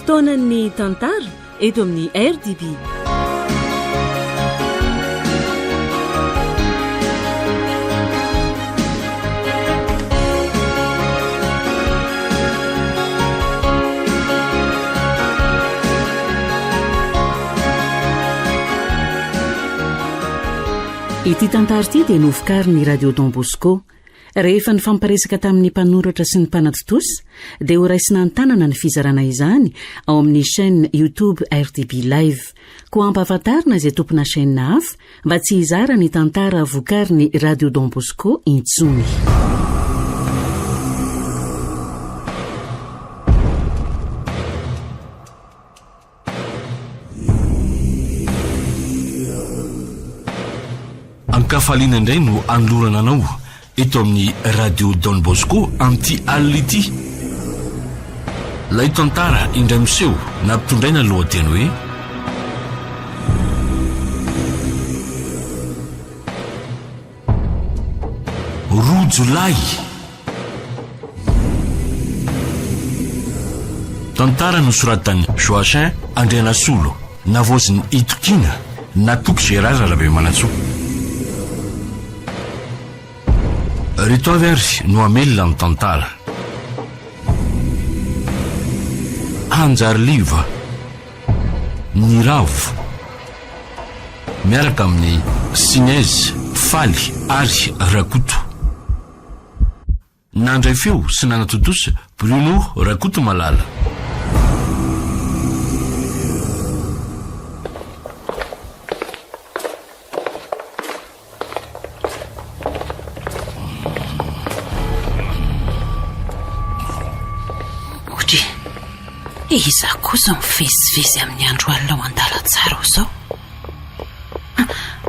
Fotoanan'ny tantara eto amin'ny RDB. Ity tantara ity dia novokarin'ny Radio Don Bosco. Rehefa nifampiresaka tamin'ny mpanoratra sy ny mpanatontosa dia ho raisina an-tanana ny fizarana izany ao amin'ny chaîne YouTube RDB Live. Koa ampahafantarina izay tompona chaîne hafa mba tsy hizara ny tantara vokarin'ny Radio Don Bosco intsony. Ankafaliana indray no anolorana anao eto amin'ny Radio Don Bosco amin'ity alina ity. Ilay tantara indray miseho nampitondraina ny lohateny hoe. Rojo lahy. Tantara nosoratan'i Joachim Andrianasolo, navaozin'i Itokiana, Natoky Gérard Rabemanantsoa. Reto avy ary no hamelona ny tantara. Hanjariliva. Niravo. Miaraka amin'i Sinez, Faly ary Rakoto. Nandray feo sy nanatontosa Bruno Rakotomalala. Odry, iza kosa mivezivezy amin'ny andro alina ao an-dalantsara ao izao?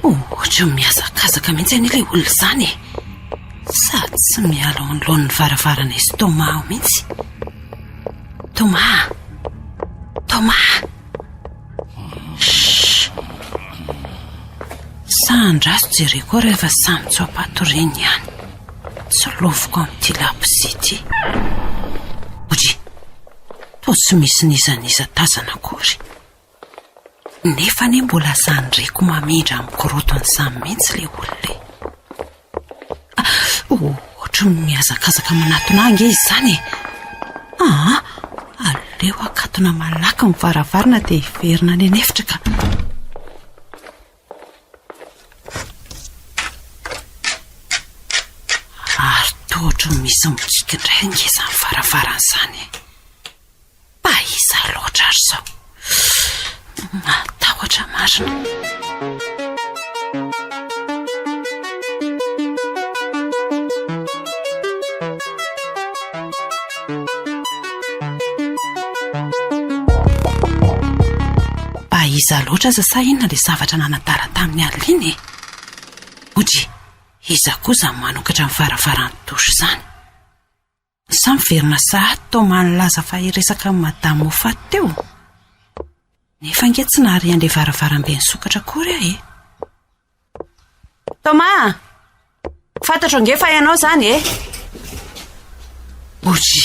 Ohatry ny mihazakazaka mihitsy anie ilay olona izany e! Sady tsy miala ao anoloan'ny varavarana estomac ao mihitsy. Thomas! Thomas! Shh! Sa andraso jereko ao rehefa samy tsy ao am-patoriany ihany. Tsy loviko amin'ity labozia ity. Odry! Toa tsy misy n'iza n'iza tazana akory. Nefa anie mbola zany reko mamindra amin'ny korotony izany mihitsy ilay olona e. Ohatry ny mihazakazaka manatona ahy ange izy izany e. Aa, aleo akatona malaky ny varavarana dia hiverina any an'efitra ka. Ary toa ohatry ny misy mikiky indray ange izany varavarana izany e. Mba iza loatra ary izao? Mahatahotra marina. Mba iza loatra aza sa inona ilay zavatra nanadala tamin'ny alina iny e? Odry, iza koa izany manokatra ny varavaran'ny douche izany? Sa miverina sahady Thomas nilaza fa hiresaka amin'i Madame Moffat teo? Nefa ange tsy nahare an'ilay varavarambe nisokatra akory aho e! Thomas! Fantatro ange fa ianao izany e! Ory!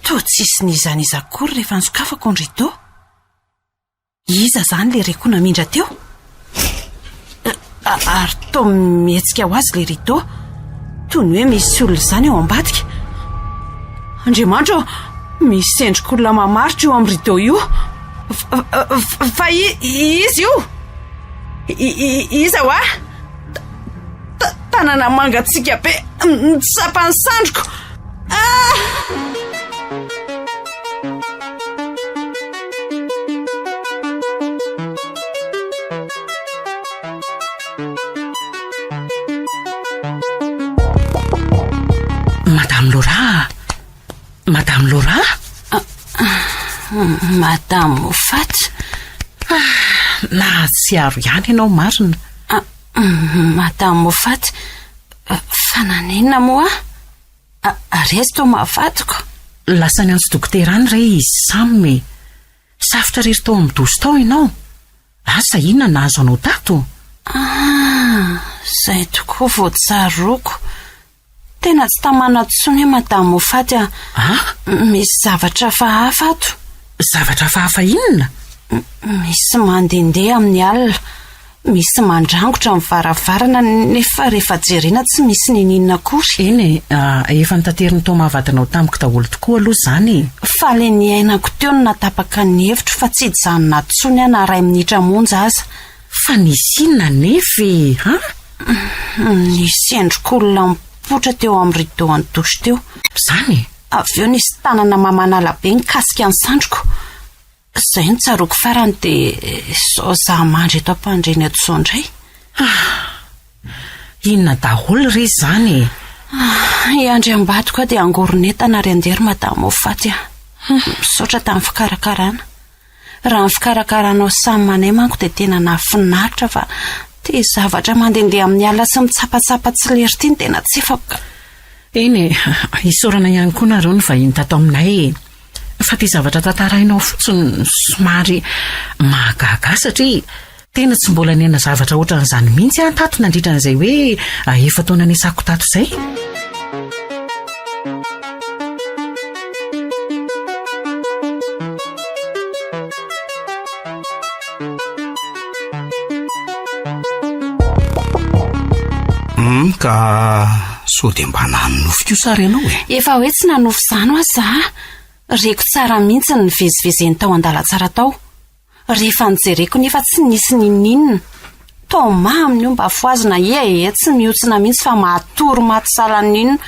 Toa tsisy n'iza n'iza akory rehefa nisokafako ny rideau. Iza izany ilay reko namindra teo? Ary toa mihetsika ho azy ilay rideau. Toy ny hoe misy olona izany ao ambadika. Andriamanitra ô, misy endrik'olona mamaritra io amin'ny rideau io. Fa iza io? Iza hoa? Tanana mangatsiaka be mitsapa ny sandriko. Ah! Madame Laura! Madame Laura! Madame Moffat! Ah, nahatsiaro ihany ianao marina. Ah, Madame Moffat, fa naninona moa aho? Ary aiza toa mahavadiko? Lasa niantso dokotera any re izy Sam e. Safotra irery tao amin'ny douche tao ianao. Asa inona nahazo anao tato? Ah, izay tokoa vao tsaroako. Tena tsy tamana intsony aho Madame Moffat a. Ah? Misy zavatra hafahafa ato. Zavatra hafahafa inona? Misy mandehandeha amin'ny alina, misy mandrangotra ny varavarana nefa rehefa jerena tsy misy niniana akory. Eny e, efa notaterin'i Thomas vadinao tamiko daholo tokoa aloha izany e. Fa le niainako teo no natapaka ny hevitro fa tsy hijanona ato intsony aho na iray minitra monja aza. Fa nisy inona anefa e, an? Nisy endrik'olona nipoitra teo amin'ny rideau an'ny douche teo. Izany e? Avy eo nisy tanana mamanala be nikasika ny sandriko. Izay no tsaroako farany dia izao izaho mandry eto am-pandriana eto izao indray. Ah! Inona daholo re izany e? Ah, i Andriambato ka dia hangoron'entana ary handeha ry Madame ho faty ah. Misaotra tamin'ny fikarakarana. Raha ny fikarakaranao Sam anay manko dia tena nahafinaritra fa ty zavatra mandehandeha amin'ny alina sy mitsapatsapa tsy lery ity no tena tsy efako ka. Eny e, isaorana ihany koa nareo ny vahiny tato aminay e. Fa ty zavatra tantarainao fotsiny somary mahagaga ahy satria tena tsy mbola niaina zavatra ohatran'izany mihitsy aho tato nandritra an'izay hoe efa-taona niasako tato izay. Hum, ka sao dia mba nanonofy kosa ary ianao e? Efa hoe tsy nanofy izany hoa za. Reko tsara mihitsy ny nivezivezeny tao an-dalantsara tao. Rehefa nojereko nefa tsy nisy n'inon'inona. Toa mamy io mba fohazina ia e, tsy mihontsina mihitsy fa matory maty salan'inona.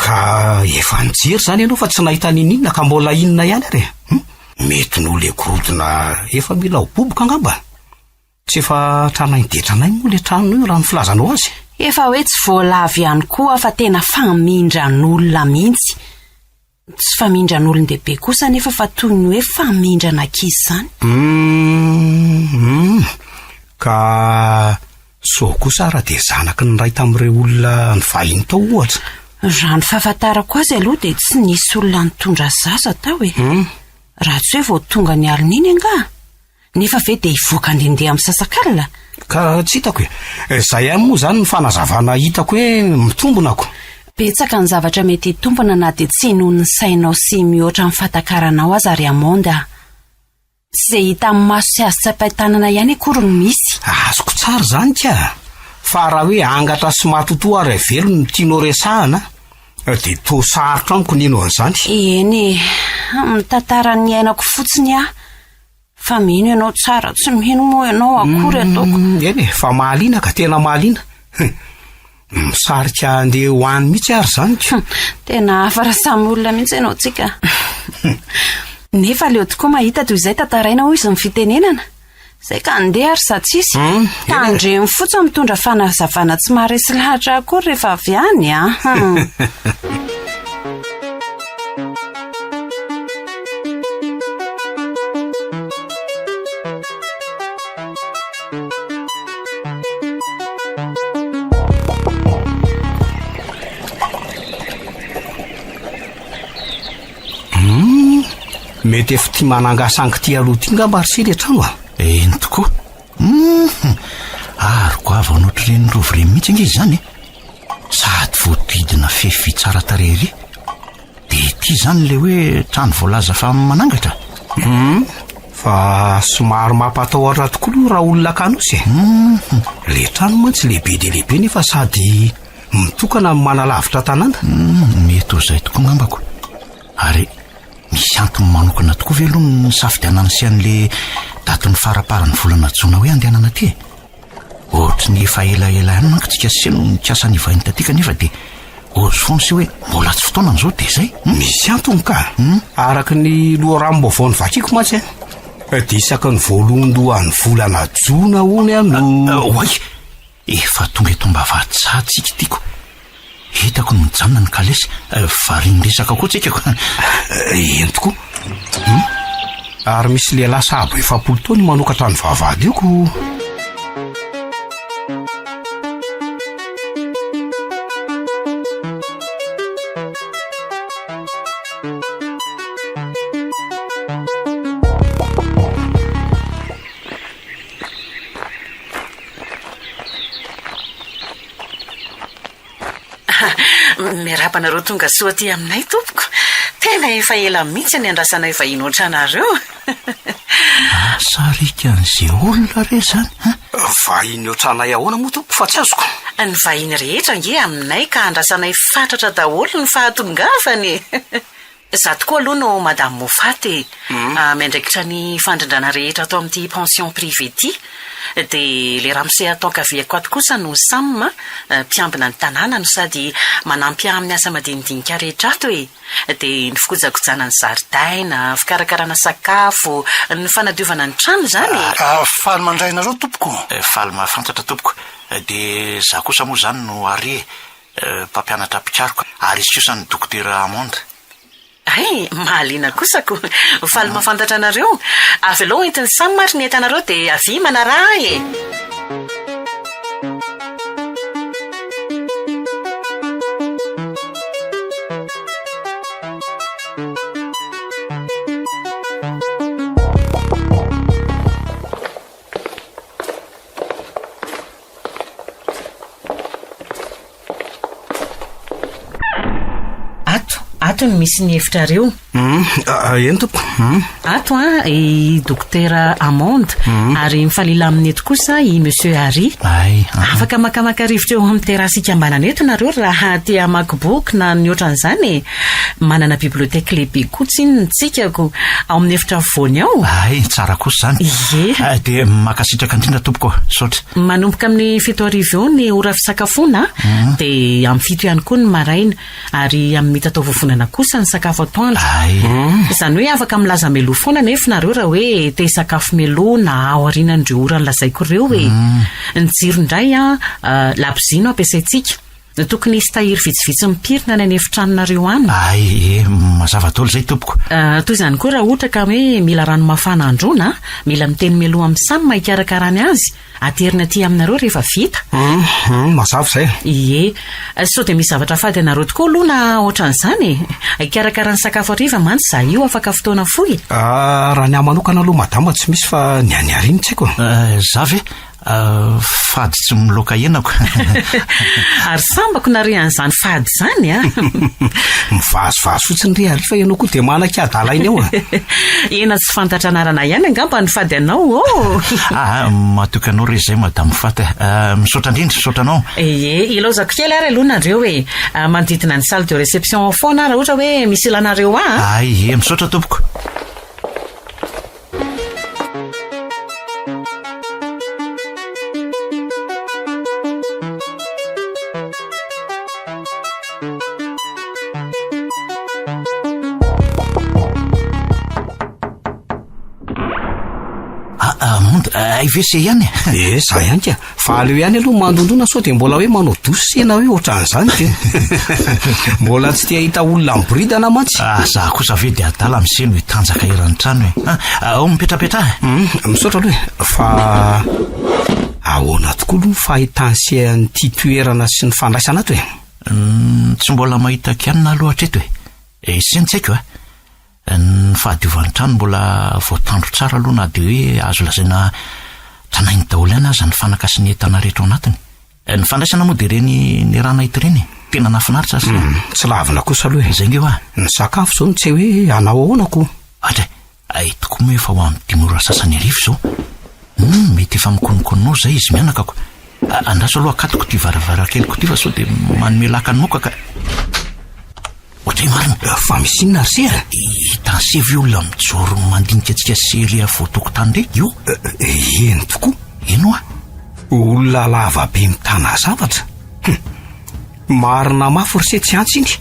Ka efa nijery izany ianao fa tsy nahita n'inon'inona ka mbola inona ihany ary e? Hum, mety noho le gorodona efa mila ho boboka angamba. Tsy efa tranainy dia tranainy moa le trano io raha ny filazanao azy. Efa hoe tsy voalavo ihany koa fa tena famindran'olona mihitsy. Tsy famindran'olon-dehibe kosa anefa fa toy ny hoe famindrana ankizy izany. Hum, ka sao kosa ara dia zanaky ny iray tamin'ireo olona nivahiny tao ohatra? Raha ny fahafantarako azy aloha dia tsy nisy olona nitondra zaza tao e. Hum. Raha tsy hoe vao tonga ny alin'iny angaha? Nefa ve dia hivoaka handehandeha amin'ny sasak'alina? Ka tsy hitako e. Izay ihany moa izany ny fanazavana hitako hoe mitombina ko. Betsaka ny zavatra mety hitombina na dia tsy inoan'ny sainao sy mihoatra ny fahatakaranao aza ry Amanda a. Tsy izay hita amin'ny maso sy azo tsapain-tanana ihany akory no misy. Azoko tsara izany ka! Fa raha hoe angatra sy matotoa ary avelony no tianao resahana dia toa sarotra amiko ny hino an'izany. Eny e, mitantara ny niainako fotsiny aho. Fa mino ianao tsara, tsy mino moa ianao akory ataoko. Mm, eny e, fa mahaliana ka, tena mahaliana. Misarika andeha ho any mihitsy ary izany ko. Tena hafa raha samy olona mihitsy ianao tsika. Nefa aleo tokoa mahita toy izay tantaraina hoy izy ny fitenenana. Zay ka andeha ary sa tsisy. Hmm, Tandremo fotsiny mitondra fanazavana tsy maharesy lahatra akory rehefa avy any a. Ah. Hmm, mety efa tia manangasangy ity aloha ity ngamba ry se le trano a. Eny tokoa. Hum, ary goavana ohatr'ireny rova ireny mihitsy ange izany e. Sady voahodidina fefy tsara tarehy ery. Dia ity izany ilay hoe trano voalaza fa manangatra? Hum, fa somary mampatahotra tokoa aloha raha olona akanosy e. Hum. Le trano mantsy lehibe dia lehibe nefa sady mitokana no manalavitra tanàna. Hum, mety ho izay tokoa angambako. Ary misy antony manokana tokoa ve aloha ny nisafidianana sy an'le datin'ny faraparan'ny volana jona hoe andehanana aty e? Ohatry ny efa elaela ihany manko tsika sy no nikasa ny hivahiny taty kanefa dia ozy foana sy hoe mbola tsy fotoanany izao dia izay. Hmm? Misy antony ka. Hmm? Araka ny loharanom-baovao novakiko mantsy eh, dia isaky ny voalohandohan'ny volana jona hono no ah, Oay! Efa tonga eto am-bavahady sahady tsika tiako. Hitako ny mijanona ny kalesy. Eh, varian'ny resaka koa tsika ko. Eh, eny tokoa. Hmm? Ary misy lehilahy sahabo 40 taona manokatra ny vavahady io ko. Miarahaba anareo tonga soa aty aminay tompoko. Tena efa ela mihitsy niandrasanay vahiny ohatranareo. Asa rika an'izay olona re zany an! Vahiny ohatranay ahoana moa tompoko fa tsy azoko? Ny vahiny rehetra ange aminay ka andrasanay fatratra daholo ny fahatongavany e! Za tokoa aloha no Madame Moffat e! Miandraikitra ny fandrindrana rehetra ato amin'ity pension privée ity. Dia ilay ramose ato ankaviako ato kosa no Sam, mpiambina ny tanàna no sady manampy ahy amin'ny asa madinidinika rehetra ato e! Dia ny fikojakojana ny zaridaina, fikarakarana sakafo, ny fanadiovana ny trano izany e! Faly mandray anareo tompoko. Faly mahafantatra tompoko. Dia za kosa moa izany no Harry e! Mpampianatra mpikaroka ary izy kosa no Dokotera Hammond. Hay, mahaliana kosa ko! Faly mahafantatra anareo. Avelao entin'i Sam ary ny entanareo dia avia manaraha ahy e! Ato, ato no misy ny hevitrareo. Hum, eny tompoko. Hum. Ato an, i Dokotera Amand, ary mifanila aminy eto kosa i Monsieur Harry. Ay, aha. Afaka makamaka rivotra eo amin'ny terrasse ikambanana eto nareo raha te hamaky boky na ny ohatran'izany e. Manana bibliothèque lehibe koa tsinona tsika ko, ao amin'ny efitra afovoany ao. Ay, tsara kosa izany. Ie. Ah, dia mankasitraka indrindra tompoko, misaotra. Manomboka amin'ny 7 arivo eo ny ora fisakafoana, dia amin'ny 7 ihany koa ny maraina, ary amin'ny mitataovovonana kosa ny sakafo atoandro. Ay. Izany hoe afaka milaza mialoha foana anefa nareo raha hoe te hisakafo mialoha na aorianan'ireo ora nolazaiko ireo e. Ny jiro indray an, labozia no ampiasaintsika. Tokony hisy tahiry vitsivitsy mipirina any an'efitranonareo any. Ay, e, mazava daholo izay tompoko. Toy izany koa raha ohatra ka hoe mila rano mafana handroana, mila miteny mialoha amin'i Sam hikarakarany azy, aterina aty aminareo rehefa vita. Hum, mazava izay. Ie. Sao dia misy zavatra fady anareo tokoa aloha na ohatran'izany e? Hikarakara ny sakafo hariva mantsy izaho io afaka fotoana fohy. Raha ny ahy manokana aloha madama tsy misy fa ny an'i Harry no tsy haiko e. Za ve? Fady tsy miloaka henako. Ary sambako nare an'izany fady izany a! Mivazivazy fotsiny re Ary fa ianao koa dia manan-kiadalaina eo a! Hena tsy fantatra anarana ihany angamba no fady anao ô! Aa, matoky anao re izay Madame Faty a! Misaotra indrindra, misaotra anao. Ie, ilaozako kely ary aloha nareo e! Manodidina ny salle de réception ao foana aho raha ohatra hoe misy ilanareo ahy a! Ay, ie, misaotra tompoko. Ah, ah, Monda, hay ve se ihany e? Eh, za ihany ka. Fa aleo ihany aloha mandondona sao dia mbola hoe manao douce se na hoe ohatran'izany dia. Mbola tsy te hahita olona miboridana mantsy. Ah, za kosa ve dia adala mise no hitanjaka eran'ny trano e. Ah, ao mipetrapetraha. Hum, misaotra aloha e. Fa ahoana tokoa aloha ny fahitan'i se an'ity toerana sy ny fandraisana ato e? Hum, tsy mbola mahita kianina aloha hatreto e. Eh, se ny tsy haiko a. Ny fahadiovan'ny trano mbola voatandro tsara aloha na dia hoe azo lazaina tranainy daholo ihany aza ny fanaka sy ny entana rehetra ao anatiny. Ny fandraisana moa dia ireny niarahana eto ireny e. Tena nahafinaritra ary. Hum, tsy lavina kosa aloha e. Izay nge hoa. Ny sakafo izao no tsy hay hoe hanao ahoana ko. Atra e, hay tokoa moa efa ho amin'ny dimy ora sasany hariva izao. Hum, mety efa mikononkonona ao izay izy mianakako. Andraso aloha akatoko ity varavarankeliko ity fa sao dia manome laka ny moka ka. Ohatray marina. Fa misy inona ry se a? Hitan'i se ve olona mijoro mandinika antsika sery afovoan-tokotany re io? Eny tokoa. Eny hoa. Olona lava be mitana zavatra. Hum. Marina mafy ry se tsy antsy iny.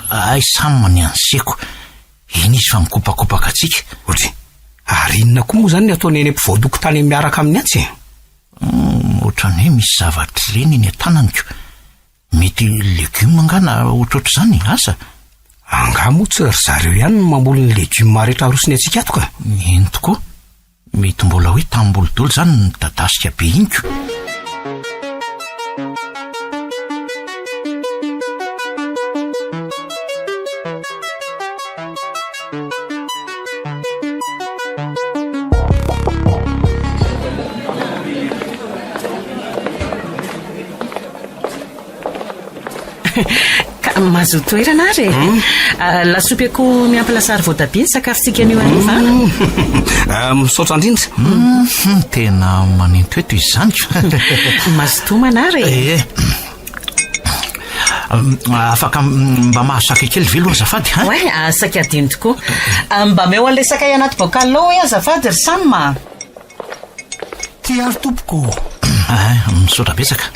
Hay samy ny an'i seko. Eny izy fa mikopakopaka antsika. Ohatry. Ary inona koa moa izany ny ataony eny ampovoan-tokotany miaraka amin'ny antsy e? Hum, ohatran'ny hoe misy zavatra ireny eny an-tanany ko. Mety legioma angaha na ohatrohatr'izany, asa? Angaha moa tsy ry zareo ihany no mamboly ny legioma rehetra arosony antsika ato ka? Eny tokoa. Mety mbola hoe tanimboly daholo izany ny midadasika be iny ko. Ka Mazoto toerana ary e. Hmm. Ah, lasopy akoho miampy lasary voatabia ny sakafontsika anio hariva. Hmm. Ah, misaotra indrindra. Hmm, tena manento eto izy izany. Mazotoa manary e. Eh. Afaka mba mahazo sakay kely ve aloha azafady ha? Ouais, ah, saika adino tokoa. Mba meo an'ilay sakay anaty bocal ao hoe azafady ry Sam a. Ty ary tompoko ô. Ah, misaotra betsaka.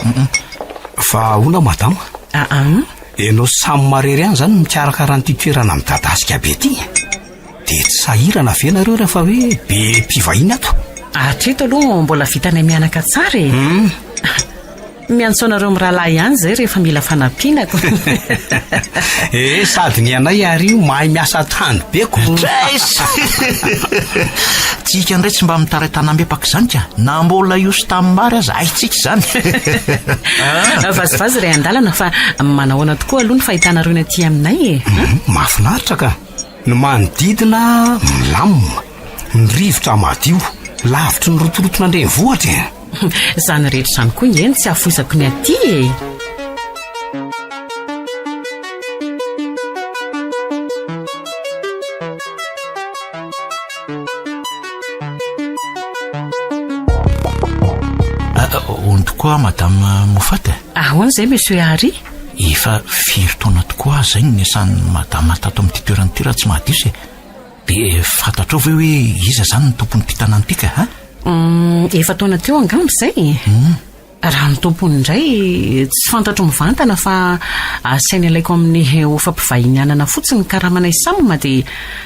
Fa ahoana madama? Ah, ah. Ianao samy marery ihany izany mikarakara an'ity toerana midadasika be ity. Dia tsy sahirana ve nareo rehefa hoe be mpivahiny ato? Hatreto aloha mbola vitanay mianaka tsara e. Hmm. Miantso anareo mirahalahy ihany izay rehefa mila fanampiana ko. Eh, sady ny anay ary io mahay miasa tany be ko. Treiss! Tsika indray tsy mba mitaray tanam-bepaka izany ka. Na mbola io sy tanimbary aza haintsika izany. Vazivazy ray an-dalana fa manahoana tokoa aloha ny fahitanareo ny aty aminay e? Hmm, mahafinaritra ka. Ny manodidina milamina, ny rivotra madio, lavitry ny rotoroton'andrenivohitra e. Izany rehetra izany koa nge no tsy hafoizako ny aty e! Hono tokoa Madame Moffat e? Ahoana izay Monsieur Harry? Efa firy taona tokoa aho izay no niasan'i Madame tato amin'ity toerana ity raha tsy mahadiso e. Dia fantatrao ve hoe iza izany ny tompon'ity tanàna ity ka ha? Hum, efa taona teo angamba izay e. Hum. Raha ny tompony indray tsy fantatro mivantana fa asainy alaiko amin'ny hofam-pivahinianana fotsiny ny karamanay Sam dia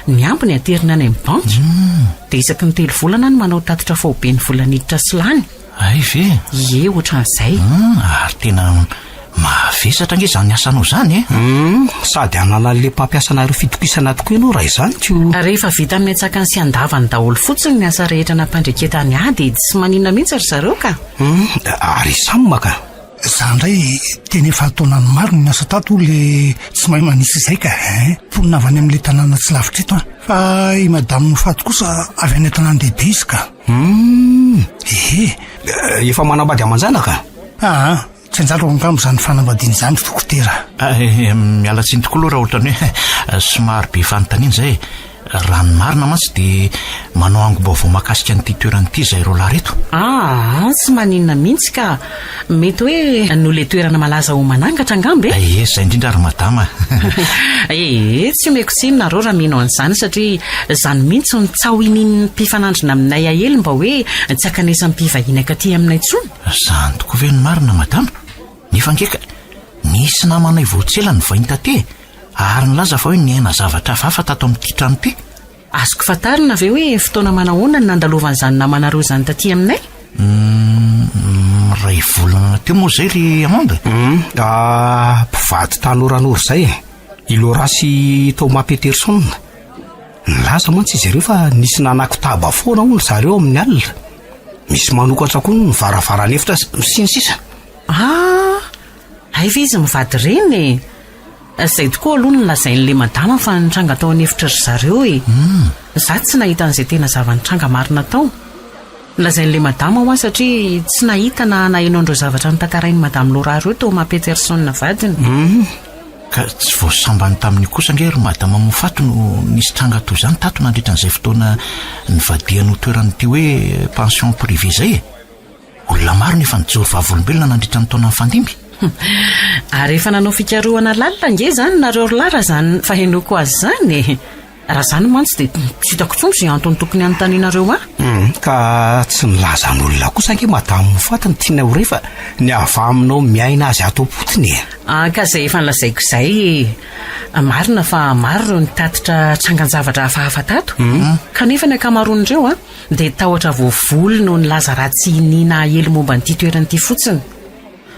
ny ambiny ateriny any amin'ny banky. Hum. Dia isaky ny telo volana aho no manao tatitra faobe ny vola niditra sy lany. Hay ve? Ie, ohatran'izay. Hum, ary tena mavesatra ange izany asanao izany e. Hum, sady ananan'ilay mpampiasa anareo fitokisana tokoa ianao raha izany ko. Rehefa vita amin'ny antsakany sy andavany daholo fotsiny ny asa rehetra nampandreketany ahy dia tsy maninona mihitsy ry zareo ka. Hum, ary i Sam ka? Za ndray tena efa taonany maro no niasa tato le tsy mahay manisy izay ka hein. Mponina avy any amin'ilay tanàna tsy lavitra eto aho. Fa i madame Mofaty kosa avy any an-tanàn-dehibe izy ka. Humm. Ehe. Eh, efa manambady aman-janaka? Aa, tsy anjarako angamba izany fanambadiana izany ry dokotera. Ah, eh, miala tsiny tokoa aloha raha ohatran'ny hoe eh, somary be fanontaniana izay e. Raha ny marina mantsy dia manao angom-baovao mahakasika an'ity toerana ity izahay roalahy ireto. Aa, tsy maninona mihitsy ka. Mety hoe noho ilay toerana malaza ho manangatra angamba e? Ee, izay indrindra ry madama. Ee, tsy omeko tsiny nareo raha mino an'izany satria izany mihitsy no tsaho inian'ny mpifanandrina aminay ahely mba hoe tsy hankanesan'ny mpivahiny ankaty aminay intsony. Izany tokoa ve no marina madama? Nefa ange ka nisy namanay vao tsy ela nivahiny taty e, ary nilaza fa hoe niaina zavatra hafahafa tato amin'ity trano ity. Azoko fantarina ve hoe fotoana manahoana no nandalovan'izany namanareo izany taty aminay? Humm, iray volana teo moa izay ry Amanda? Humm, ah, mpivady tanoranora izay e. I Laura sy i Thomas Peterson. Nilaza mantsy izy ireo fa nisy nanakotaba foana hono ry zareo amin'ny alina. Misy manokatra koa ny varavaran'efitra sy ny sisa. Ah, hay ve izy mivady ireny e? Izay tokoa aloha no lazain'ilay madama fa nitranga tao an'efitry ry zareo e! Za tsy nahita an'izay tena zava-nitranga marina tao. Lazain'ilay madama hoa satria tsy nahita na naheno an'ireo zavatra notantarain'i madame Laura ireo Thomas Peterson vadiny. Ka tsy vao sambany tamin'io kosa ange ry madama Mofato no nisy tranga toy izany tato nandritra an'izay fotoana nivadihany ho toeran'ity hoe pension privée izay e! Olona maro no efa nijoro vavolombelona nandritra ny taona nifandimby. Ary efa nanao fikarohana lalina ange izany nareo ry lahy raha izany fahenoako azy izany e! Raha izany mantsy dia tsy hitako intsony izay antony tokony hanontanianareo ahy. Hum, ka tsy nilazan'olona kosa ange madame Mofaty ny tianay ho re fa ny avy aminao miaina azy ato am-potony e! Ah, ka izay efa nolazaiko izay e! Marina fa maro ireo nitatitra trangan-javatra hafahafa tato, kanefa ny ankamaroan'ireo an, Dia tahotra voavoly no nilaza ratsy iniana ahely momba an'ity toerana ity fotsiny.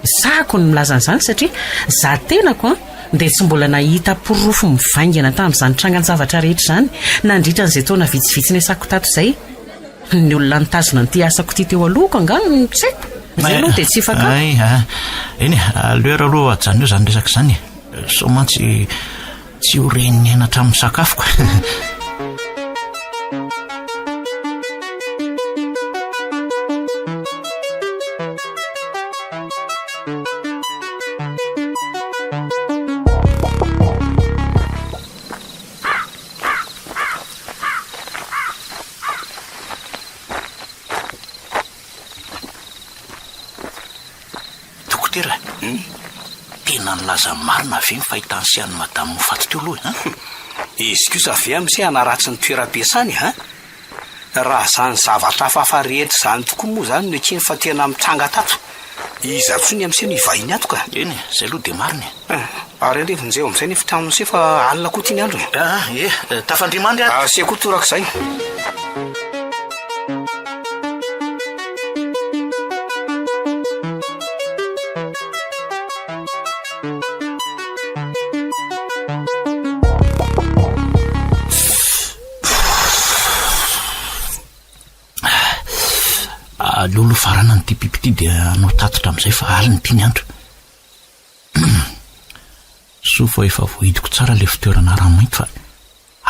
Sahako ny milaza an'izany satria za tenako an dia tsy mbola nahita porofo mivaingana tamin'izany trangan-javatra rehetra izany nandritra an'izay taona vitsivitsy niasako tato izay. Ny olona nitazona an'ity asako ity teo alohako angaha no tsy haiko. Izay aloha dia tsy fakako. Hay a! Eny e, aleo ary aloha ajanona eo izany resaka izany e. Sao mantsy Tsy ho ren'ny henatra amin'ny sakafoko. Dokotera e? Tena nilaza ny marina ve ny fahitany sy an'i Madame Mofaty teo aloha e? An? Izy kosa ve amin'izay hanaratsy ny toeram-piasany an? Raha izany zavatra hafahafa rehetra izany tokoa moa izany no ekeny fa tena mitranga tato, iza intsony amin'izay no hivahiny ato ka? Eny e, izay aloha dia marina e. Ary andeha vonjeo amin'izay ny efitranon'i se fa alina koa ity ny andro e. Ah, ie, tafandria mandry ato. Ah, se koa torak'izay. Aleo aloha faranana ity pipi ity dia hanao tatitra amin'izay fa alina ity ny andro. Soa fa efa voahidiko tsara ilay fitoerana ranomainty fa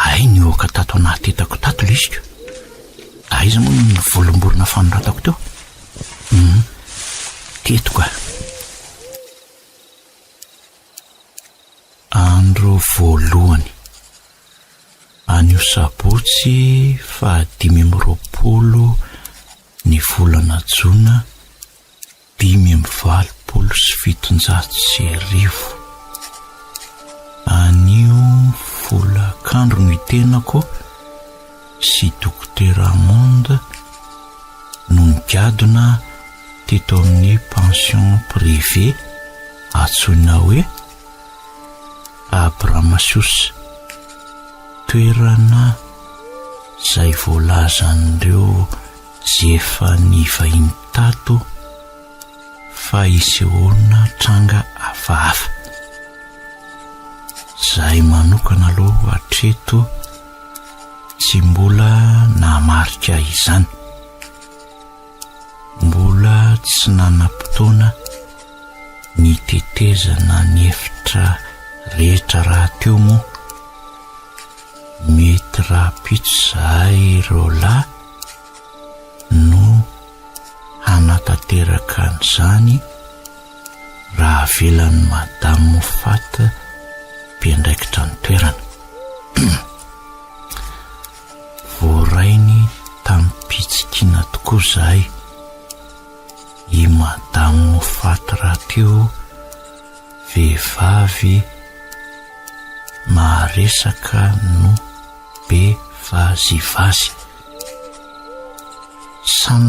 hay nihoaka tato anaty entako tato ilay izy ko. Aiza moa ny volomborona fanoratako teo? Hum, teto ka. Andro voalohany. Anio sabotsy faha 25 ny volana jona 1785. Anio folakandro ny tenako sy Dokotera Hammond no nigadona teto amin'ny pension privée antsoina hoe Abramasius, toerana izay voalazan'ireo zefa nivahiny tato fa isehoana tranga hafahafa. Izahay manokana aloha hatreto tsy mbola nahamarika izany. Mbola tsy nanam-potoana nitetezana ny efitra rehetra rahateo moa. Mety rahampitso izahay ireo lahy no hanatanteraka an'izany raha avelan'i Madame Moffat mpiandraikitra ny toerana. Voarainy tamim-pitsikiana tokoa izahay. I Madame Moffat rahateo vehivavy maharesaka no be vazivazy. Sam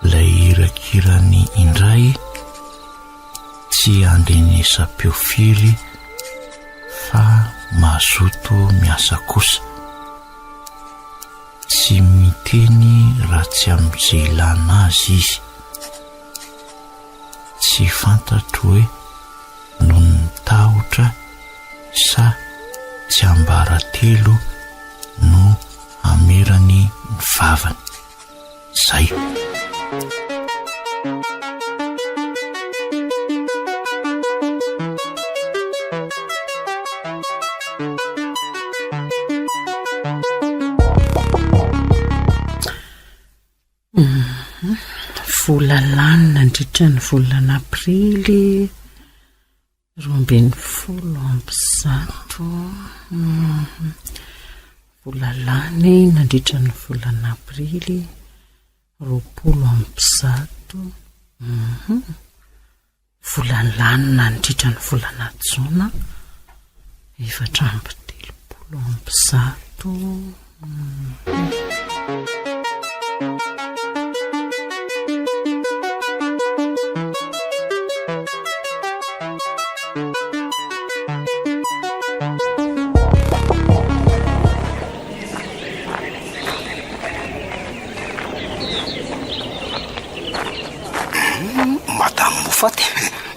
ilay hirakirany indray tsy andrenesam-peo firy fa mazoto miasa kosa. Tsy miteny raha tsy amin'izay ilana azy izy. Tsy fantatro hoe noho ny tahotra sa tsiambaratelo no hamerany ny vavany. Zay. Vola lany nandritra ny volana aprily 112. Vola lany nandritra ny volana aprily 120. Vola lany nandritra ny volana jona 134. Madame Moffat,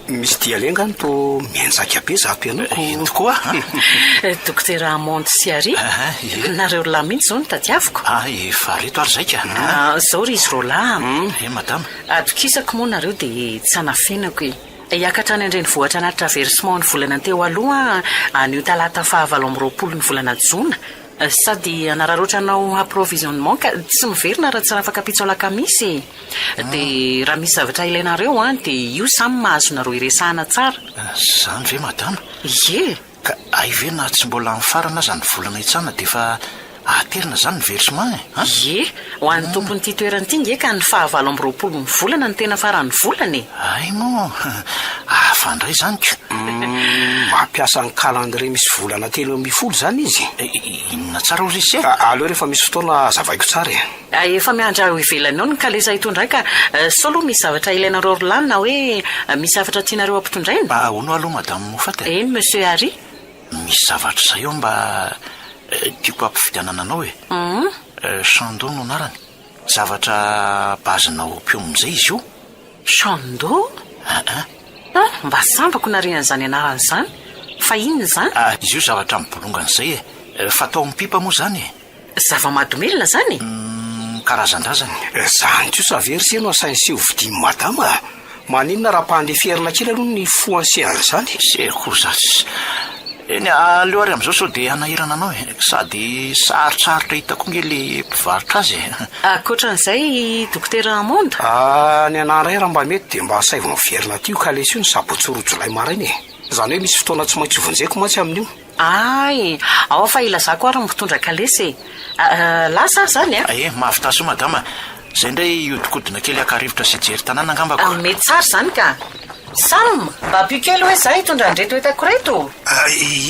misy dia aleha nga no toa mianjaika be zato ianao ko. Eny tokoa an. Dokotera Hammond sy Harry, nareo roalahy mihitsy izao no tadiaviko. Ah, efa reto ary izay ka. Izao ry izy roalahy. Eh, madama. Atokisako moa nareo dia tsy anafenako e. Hiakatra any an-drenivohitra hanatitra versement ny volana teo aloha anio talata faha 28 ny volana jona. Sady hanararaotra hanao approvisionnement ka tsy miverina raha tsy rafakapitso alakamisy e. Dia raha misy zavatra ilainareo an, dia io samy mahazo nareo iresahana tsara. Izany ve madama? Ie! Ka hay ve na tsy mbola mifarana aza ny volana hitsahana dia efa. Aterina izany ny versement e! An? Ie, ho an'ny tompon'ity toerana ity nge ka ny faha 28 ny volana no tena faran'ny volana e! Hay moa! Hafa indray izany ko! Mampiasa ny calendrier misy volana 13 izany izy? Inona tsara hozy izy se? Aleo rehefa misy fotoana hazavaiko tsara e! Efa miandry ahy eo ivelany eo ny kalesa hitondra ahy ka sao aloha misy zavatra ilainareo ry lahy na hoe misy hafatra tianareo hampitondraina? Ahoana aloha Madame Moffat e? Eny Monsieur Harry. Misy zavatra izay eo mba tiako hampifidianana anao e. Chando no anarany. Zavatra base-na opium izay izy io. Chando? Aa. Ah, mba sambako nare an'izany anarana izany. Fa inona izany? Ah, izy io zavatra mibolongana izay e. Fatao amin'ny pipa moa izany e. Zava-mahadomelina izany e? Uhm, karazandrazany. Izany kosa ve ry se no asain'i se hovidian'i madama a? Maninona raha ampandeferina kely aloha ny fo an'i se an'izany? Se kosa tsy. Eny, aleo ary amin'izao sao dia hanahirana anao e. Sady sarotsarotra hita koa nge le mpivarotra azy e. Ankoatran'izay, Dokotera Hammond? Ah, ny anah indray raha mba mety dia mba asaivo miverina aty io kalesy io ny sabotsy 2 jolay maraina e. Izany hoe misy fotoana tsy maintsy hovonjeko mantsy amin'io. Ay! Ao fa ilazako ary ny mpitondra kalesy e! Lasa ary izany a! Ee, mahavità soa madama. Izay indray hihodinkodina kely haka rivotra sy hijery tanàna angamba ko. Mety tsara izany ka! Sam! Mba ampio kely hoe izaho hitondra an'ireto entako ireto!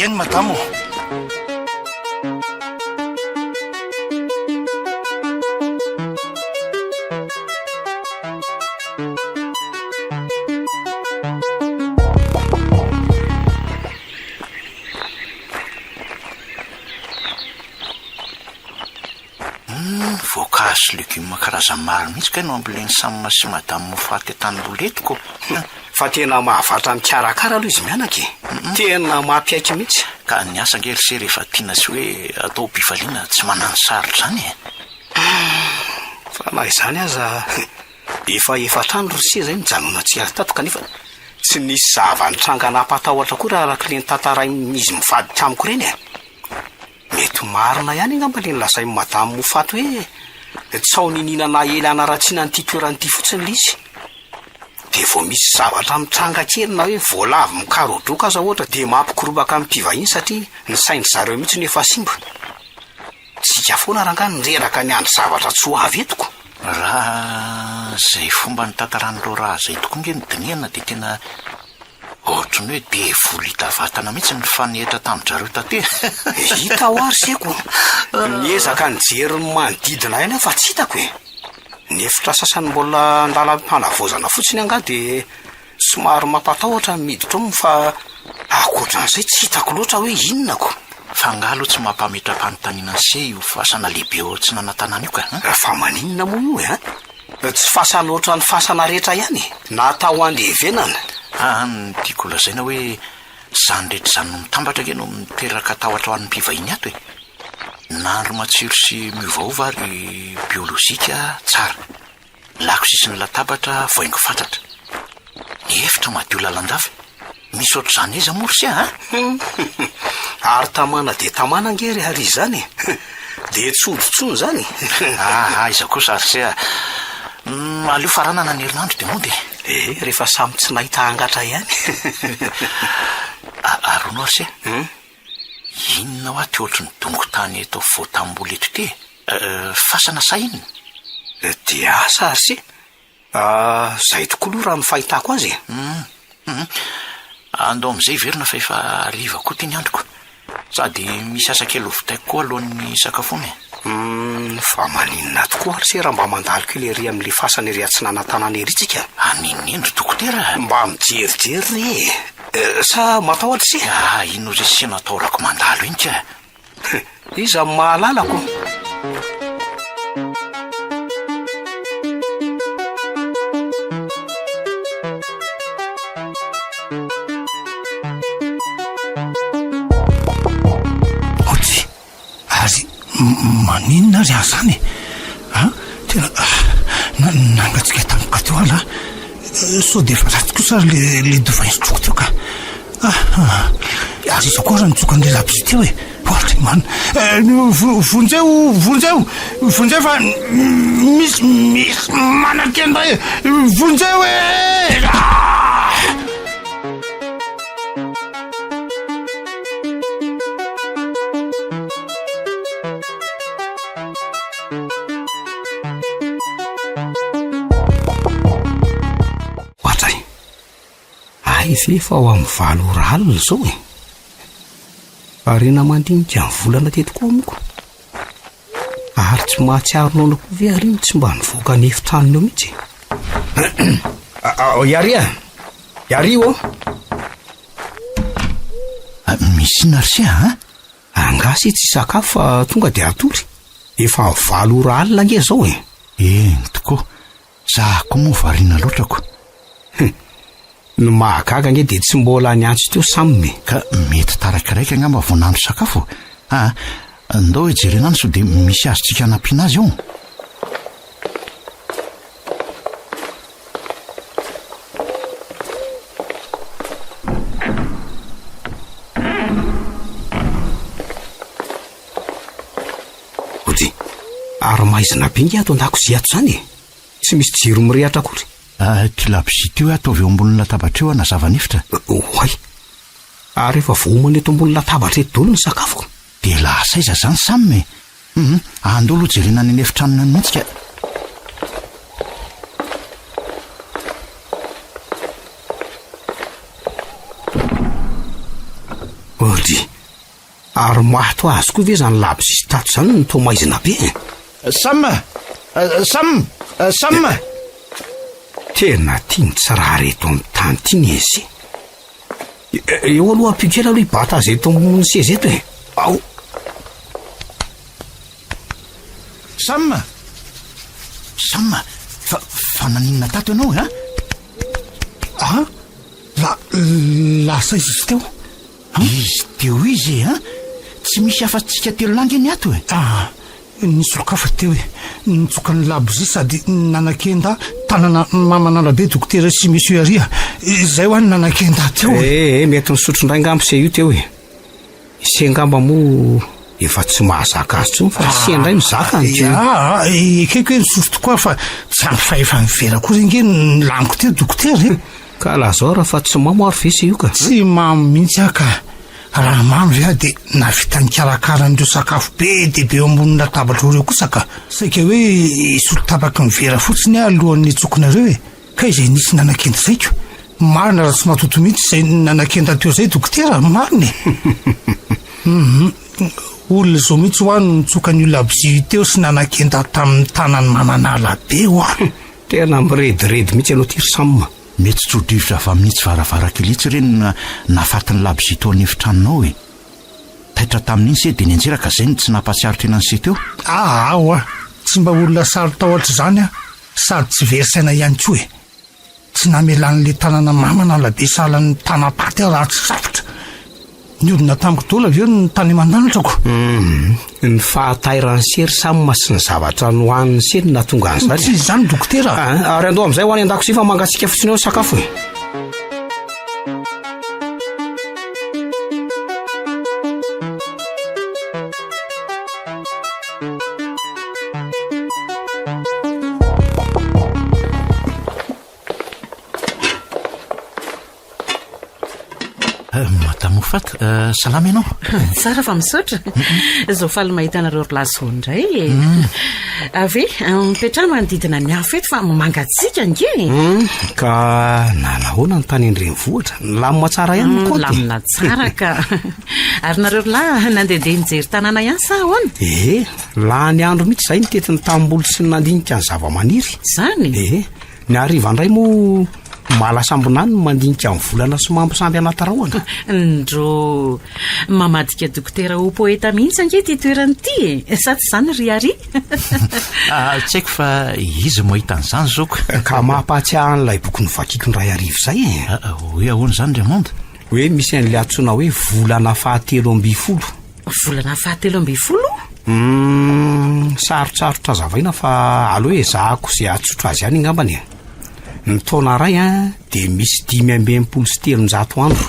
Eny madama ô! Humm, voankazo sy legioma karazany maro mihitsy kay no ambolen'i Sam sy Madame Moffat etanimboly eto ko. Fa tena mahavatra mikarakara aloha izy mianaka e! Tena mampiaiky mihitsy. Ka ny asa ange ry se rehefa tiana sy hoe atao am-pifaliana tsy manano sarotra izany e! Fa na izany aza Efa efatr'andro ry se zay nijanonantsika tato kanefa tsy nisy zava-nitranga nampatahotra akory araka ilay notantarain'izy mivady tamiko ireny e! Mety ho marina ihany angamba ilay nolazain'i Madame Moffat hoe tsaho niniana naely hanaratsiana an'ity toerana ity fotsiny ilay izy. Dia vao misy zavatra mitranga kely na hoe voalavo mikaroadroka aza ohatra dia mampikoropaka ny mpivahiny satria ny sain-dry zareo mihitsy no efa simba. Tsika foana rangahy no reraka miandry zavatra tsy ho avy eto ko. Raha izay fomba nitantaran'ireo raha izay tokoa nge no dinihana dia tena ohatry ny hoe devoly hita vatana mihitsy ny nifanehitra tamin-dRareo taty e! Hita hoa ry seko! Niezaka nijery ny manodidina ihany aho fa tsy hitako e! Ny efitra sasany mbola an-dalam-panavaozana fotsiny angaha dia Somary mampatahotra ny miditra ao fa ankoatran'izay tsy hitako loatra hoe inona ko. Fa angaha aloha tsy mampametra-panontaniana an'se io fasana lehibe ao atsinanantanàna io ka an? Fa maninona moa io e an? Tsy fasana ohatran'ny fasana rehetra ihany e! Natao handevenana. Aa ny tiako holazaina hoe izany rehetra izany no mitambatra ange no miteraka tahotra ho an'ny mpivahiny ato e! Nandro matsiro sy miovaova ary biolojika tsara. Lakozia sy ny latabatra voaingo fatratra. Ny efitra madio lalandava. Misy ohatr'izany aiza moa ry se a? Ary tamana dia tamana ange ry Harry izany e! Dia tsy hody intsony izany? Ah, aiza kosa ry se a! Aleo faranana ny herinandro dia mody e! Eh, rehefa samy tsy nahita angatra ihany. Ary hono ary se, inona hoa ty ohatry ny dongon-tany eto afovoan-tanimboly eto ity e? Fasana sa inona? Dia asa ry se. Izay tokoa aloha raha ny fahitako azy e. Hum. Andao amin'izay hiverina fa efa hariva koa ity ny androko. Sady misy asa kely hovitaiko koa alohan'ny hisakafoana e. Hum, fa maninona tokoa ary se raha mba mandalo kely ery amin'ilay fasana ery atsinanantanàna ery tsika? Haninona ry dokotera? Mba mijerijery re e! Sa matahotra se? Ah, inona re se no atahorako mandalo iny ka? Iza no mahalala ko? Ohatry, ary maninona ary aho izany e? A? Tena nangatsiaka tampoka teo aho lahy. Sao dia efa ratsy kosa ary le le divay nisotroiko teo ka. Ah, ary iza koa ary nitsoka an'ilay labozia teo e? Ohatry man. Vonjeo, vonjeo, vonjeo fa misy misy manakenda e. Vonjeo e! Ah! Hay ve efa ho amin'ny valo ora alina izao e? Variana mandinika ny volana teto koa moko. Ary tsy mahatsiaro noana koa ve ary no tsy mba nivoaka ny efitranony eo mihitsy? Iary a! Iary ô! Ah, misy inona ry se a? Angaha se tsy hisakafo fa tonga dia hatory? Efa valo ora alina ange izao e! Eny tokoa, za koa moa variana loatra ko. Hum, ny mahagaga ange dia tsy mbola niantso teo Sam e. Ka mety tarakiraika angamba vao nahandro sakafo. Aa, ndao hijerena any sao dia misy azontsika anampiana azy ao. Ody, ary maizina be nge ato an-dakozia ato izany e! Tsy misy jiro mirehatra akory. Ah, ity labozia ity hoe ataovy eo ambonin'ny latabatra eo hanazava ny efitra. Oay! Ary efa voaomana eto ambony latabatra eto daholo ny sakafoko. Dia lasa aiza izany Sam e? Hum, andao aloha jerena any an'efitranony any mihitsy ka. Ody, ary maty ho azy koa ve izany labozia sy tato izany no toa maizina be e? Sam! Sam! Sam! Tena tiany tsy rary eto amin'ny tany ity ny ese. Eo aloha ampio kely aloha hibata azy eto ambony seza eto e. Ao. Sam! Sam! Fa, fa naninona tato ianao e? Ah! La, lasa izy izy teo. Izy teo izy e, an! Tsy misy afa-tsika telo lahy ange ny ato e! Ah! Nisy olon-kafa teo e! Nitsoka ny labozia sady nanakenda tanana maman'Alabe Dokotera sy Monsieur Aria. Izay hoa no nanakenda teo e! Eh, eh, mety nisotro indray angamba se io teo e! Se angamba moa efa tsy mahazaka azy intsony fa se indray mizaka ny teo. Ah, ekeko hoe nisotro tokoa fa tsy ampy fahefan'ny vera akory ange ny laniko teo Dokotera e! Ka lazao raha fa tsy mamo ary ve se io ka? Tsy mamo mihitsy aho ka! Raha mamo ve aho dia nahavita nikarakara an'ireo sakafo be dia be eo ambonin'ny latabatro ireo kosa ka! Saika hoe hisotro tapaky ny vera fotsiny aho alohan'ny hitsokonareo e! Kay izay nisy nanakenda saiko! Marina raha tsy matoto mihitsy izay nanakenda teo izay dokotera, marina e! Hum, olona izao mihitsy hoa no nitsoka an'io labozia io teo sy nanakenda tamin'ny tanany mananala be hoa! Tena mirediredy mihitsy ianao ity ry Sam a! Mety tso-drivotra avy amin'itsy varavarankely itsy re no nahafaty ny labozia tao an'efitranonao e! Taitra tamin'iny se dia nianjera ka zay no tsy nampahatsiaro tena an'se teo. Aa oa! Tsy mba olona saro-tahotra izany aho sady tsy very saina ihany koa e! Tsy namelan'le tanana mamana be sahalan'ny tanam-paty aho raha tsy safotra. Niodina tamiko daholo avy eo ny tany aman-danitra ko. Hum, ny fahatairan'i Sery Sam sy ny zavatra nohanin'i Sery no nahatonga an'izany. Tsy izany dokotera a. Ah, ary andao amin'izay ho any an-dakozia fa mangatsiaka fotsiny eo ny sakafo e. Eh, Madame Mofat, eh, salama ianao? Tsara fa misaotra. Izao faly mahita anareo ry lahy izao indray e. Mm. Avy, eh, mipetraha manodidina ny afo eto fa mangatsiaka ange. Mm, ka nanahoana ny tany an-drenivohitra? Nilamina tsara ihany ny mm, kaonty. Nilamina tsara ka. Ary nareo ry lahy nandehandeha nijery tanàna ihany sa ahoana? Ee, lany andro mihitsy izahay nitety ny tanimboly sy ny nandinika ny zava-maniry. Izany? Ee. Ny hariva indray moa mahalasambinany ny mandinika ny volana sy mampisamby anaty rahona. Ndrô! Mamadika dokotera ho poeta mihitsy ange ity toerana ity e! Sa tsy izany ry Harry? Ah, tsy haiko fa iza no mahita an'izany zao ko. Ka mampahatsiahy an'ilay boky novakiko indray hariva izay e. Ah, ah, hoe ahoana izany Raymond? Hoe misy an'ilay antsoina hoe volana fahatelo ambinifolo. Volana fahatelo ambinifolo? Humm, sarotsarotra azavaina fa aleo ezahako izay hahatsotra azy ihany angambany e. Ny taona iray an, dia misy 365 andro.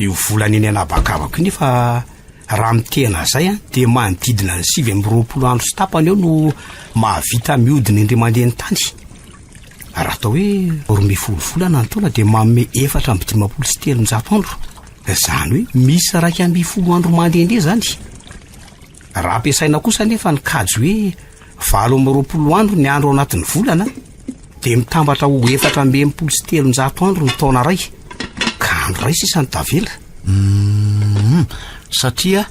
Io volana eny an'habakabaka io nefa raha mitehina izay an, dia manodidina ny 29 andro sy tapany eo no mahavita mihodina indray mandeha ny tany. Raha atao hoe 12 volana ny taona dia manome 354 andro. Izany hoe misy 11 andro mandehandeha izany. Raha ampiasaina kosa anefa ny kajy hoe 28 andro ny andro ao anatin'ny volana dia mitambatra ho 364 andro ny taona iray. Andro iray sisa no tavela. Humm, satria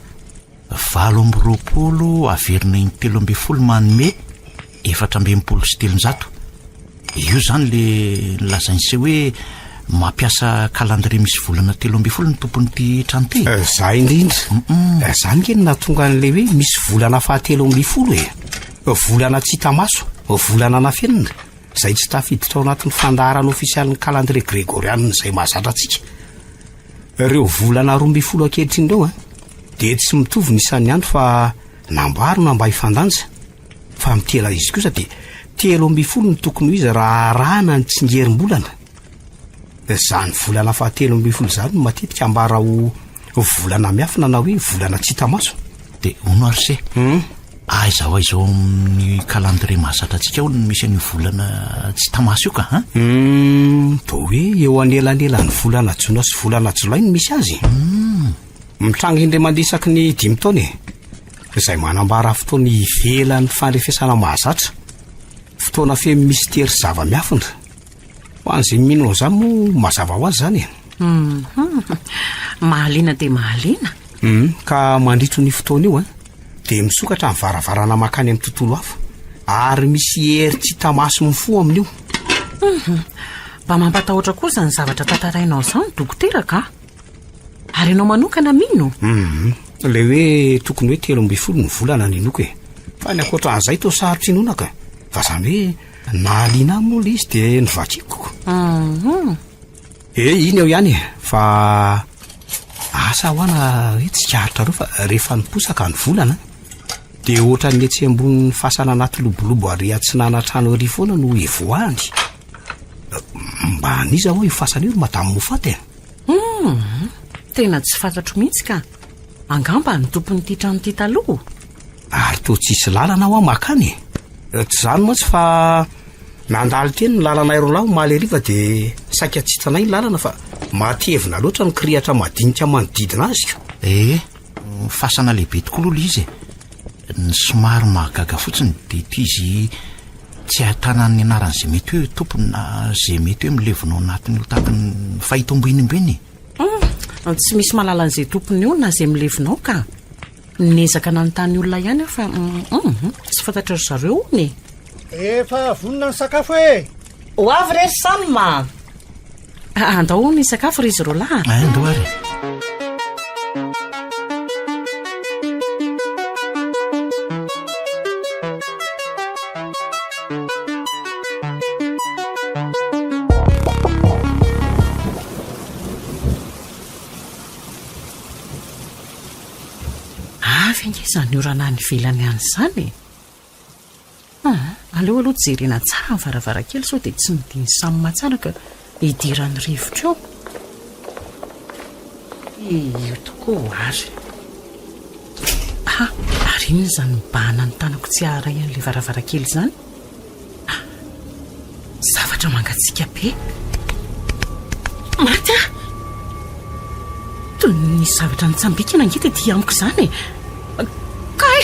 28 averina in-13 manome 364. Io izany le nolazain'i se hoe mampiasa calendrier misy volana 13 ny tompon'ity trano ity e. Zay indrindra. Zany nge no nahatonga an'ilay hoe misy volana fahatelo ambin'ny folo e. Volana tsy hita maso, volana nafenina, izay tsy tafiditra ao anatin'ny fandaharana ofisialin'ny calendrier gregorianina izay mahazatra antsika. Ireo volana 12 ankehitriny ireo an, dia tsy mitovy ny isan'ny andro fa namboarina mba hifandanja. Fa amin'ity ela izy kosa dia 13 no tokony ho izy raha arahana ny tsingerim-bolana. Izany volana fahatelo ambin'ny folo izany no matetika ambara ho volana miafina na hoe volana tsy hita maso. Dia hono ary se, aiza ho aiza ao amin'ny calendrier mahazatra antsika hono no misy an'io volana tsy hita maso io ka an? Hum, toa hoe eo anelanelan'ny volana jona sy volana jolay no misy azy. Mitranga indray mandeha isaky ny dimy taona e. Izay manambara fotoana ivelan'ny fandrefesana mahazatra. Fotoana feno mistery sy zava-miafina. Ho an'izay mino an'izany moa mazava ho azy izany e. Mhm. Mahaliana dia mahaliana. Mhm, ka mandritra ny fotoana io an, dia misokatra ny varavarana mankany amin'ny tontolo hafa. Ary misy hery tsy hita maso mifoha amin'io. Mhm. Mba mampatahotra koa izany zavatra tantarainao izany dokotera ka. Ary ianao manokana mino? Mhm. Ilay hoe tokony hoe 13 ny volana ninoako e. Fa ny ankoatra an'izay toa sarotra inoana ka. Fa izany hoe nahaliana ahy moa ilay izy dia novakiko. Mhm. Eh, iny eo ihany e. Fa asa ahoana hoe tsikaritrareo fa rehefa niposaka ny volana dia ohatran'ny etsy ambonin'ny fasana anaty lobolobo ary atsinanana trano ery foana no ivoahany. Mba an'iza hoa io fasana io ry Madame Moffat e? Hum, tena tsy fantatro mihitsy ka. Angamba ny tompon'ity trano ity taloha. Ary toa tsisy lalana hoa makany e. Tsy izany mantsy fa nandalo teny ny lalana aerolahy omaly hariva dia saika tsy hitanay ny lalana fa matevina loatra ny kirihatra madinika manodidina azy ko. Ee, fasana lehibe tokoa aloha ilay izy e. Ny somary mahagaga fotsiny dia ity izy tsy ahitana ny anaran'izay mety hoe tompony na izay mety hoe milevina ao anatin'io tahaka ny fahita ombienimbeny e. Hum, tsy misy mahalala an'izay tompony io na izay milevina ao ka. Niezaka nanontany olona ihany aho fa hum, tsy fantatry ry zareo hono e. Efa vonona ny sakafo e! Ho avy re ry Sam a! Andao hono hisakafo ry izy roalahy. Andao ary. Avy ange izany orana any ivelany any izany e! Aa, aleo aloha jerena tsara ny varavarankely sao dia tsy nidin'i Sam tsara ka hidiran'ny rivotra eo. Io tokoa ary. Ah, ary inona izany mibahana ny tanako tsy haharay an'ilay varavarankely izany? Ah, zavatra mangatsiaka be. Maty aho! Toy ny nisy zavatra nitsambikina ange tety amiko izany e! Kay!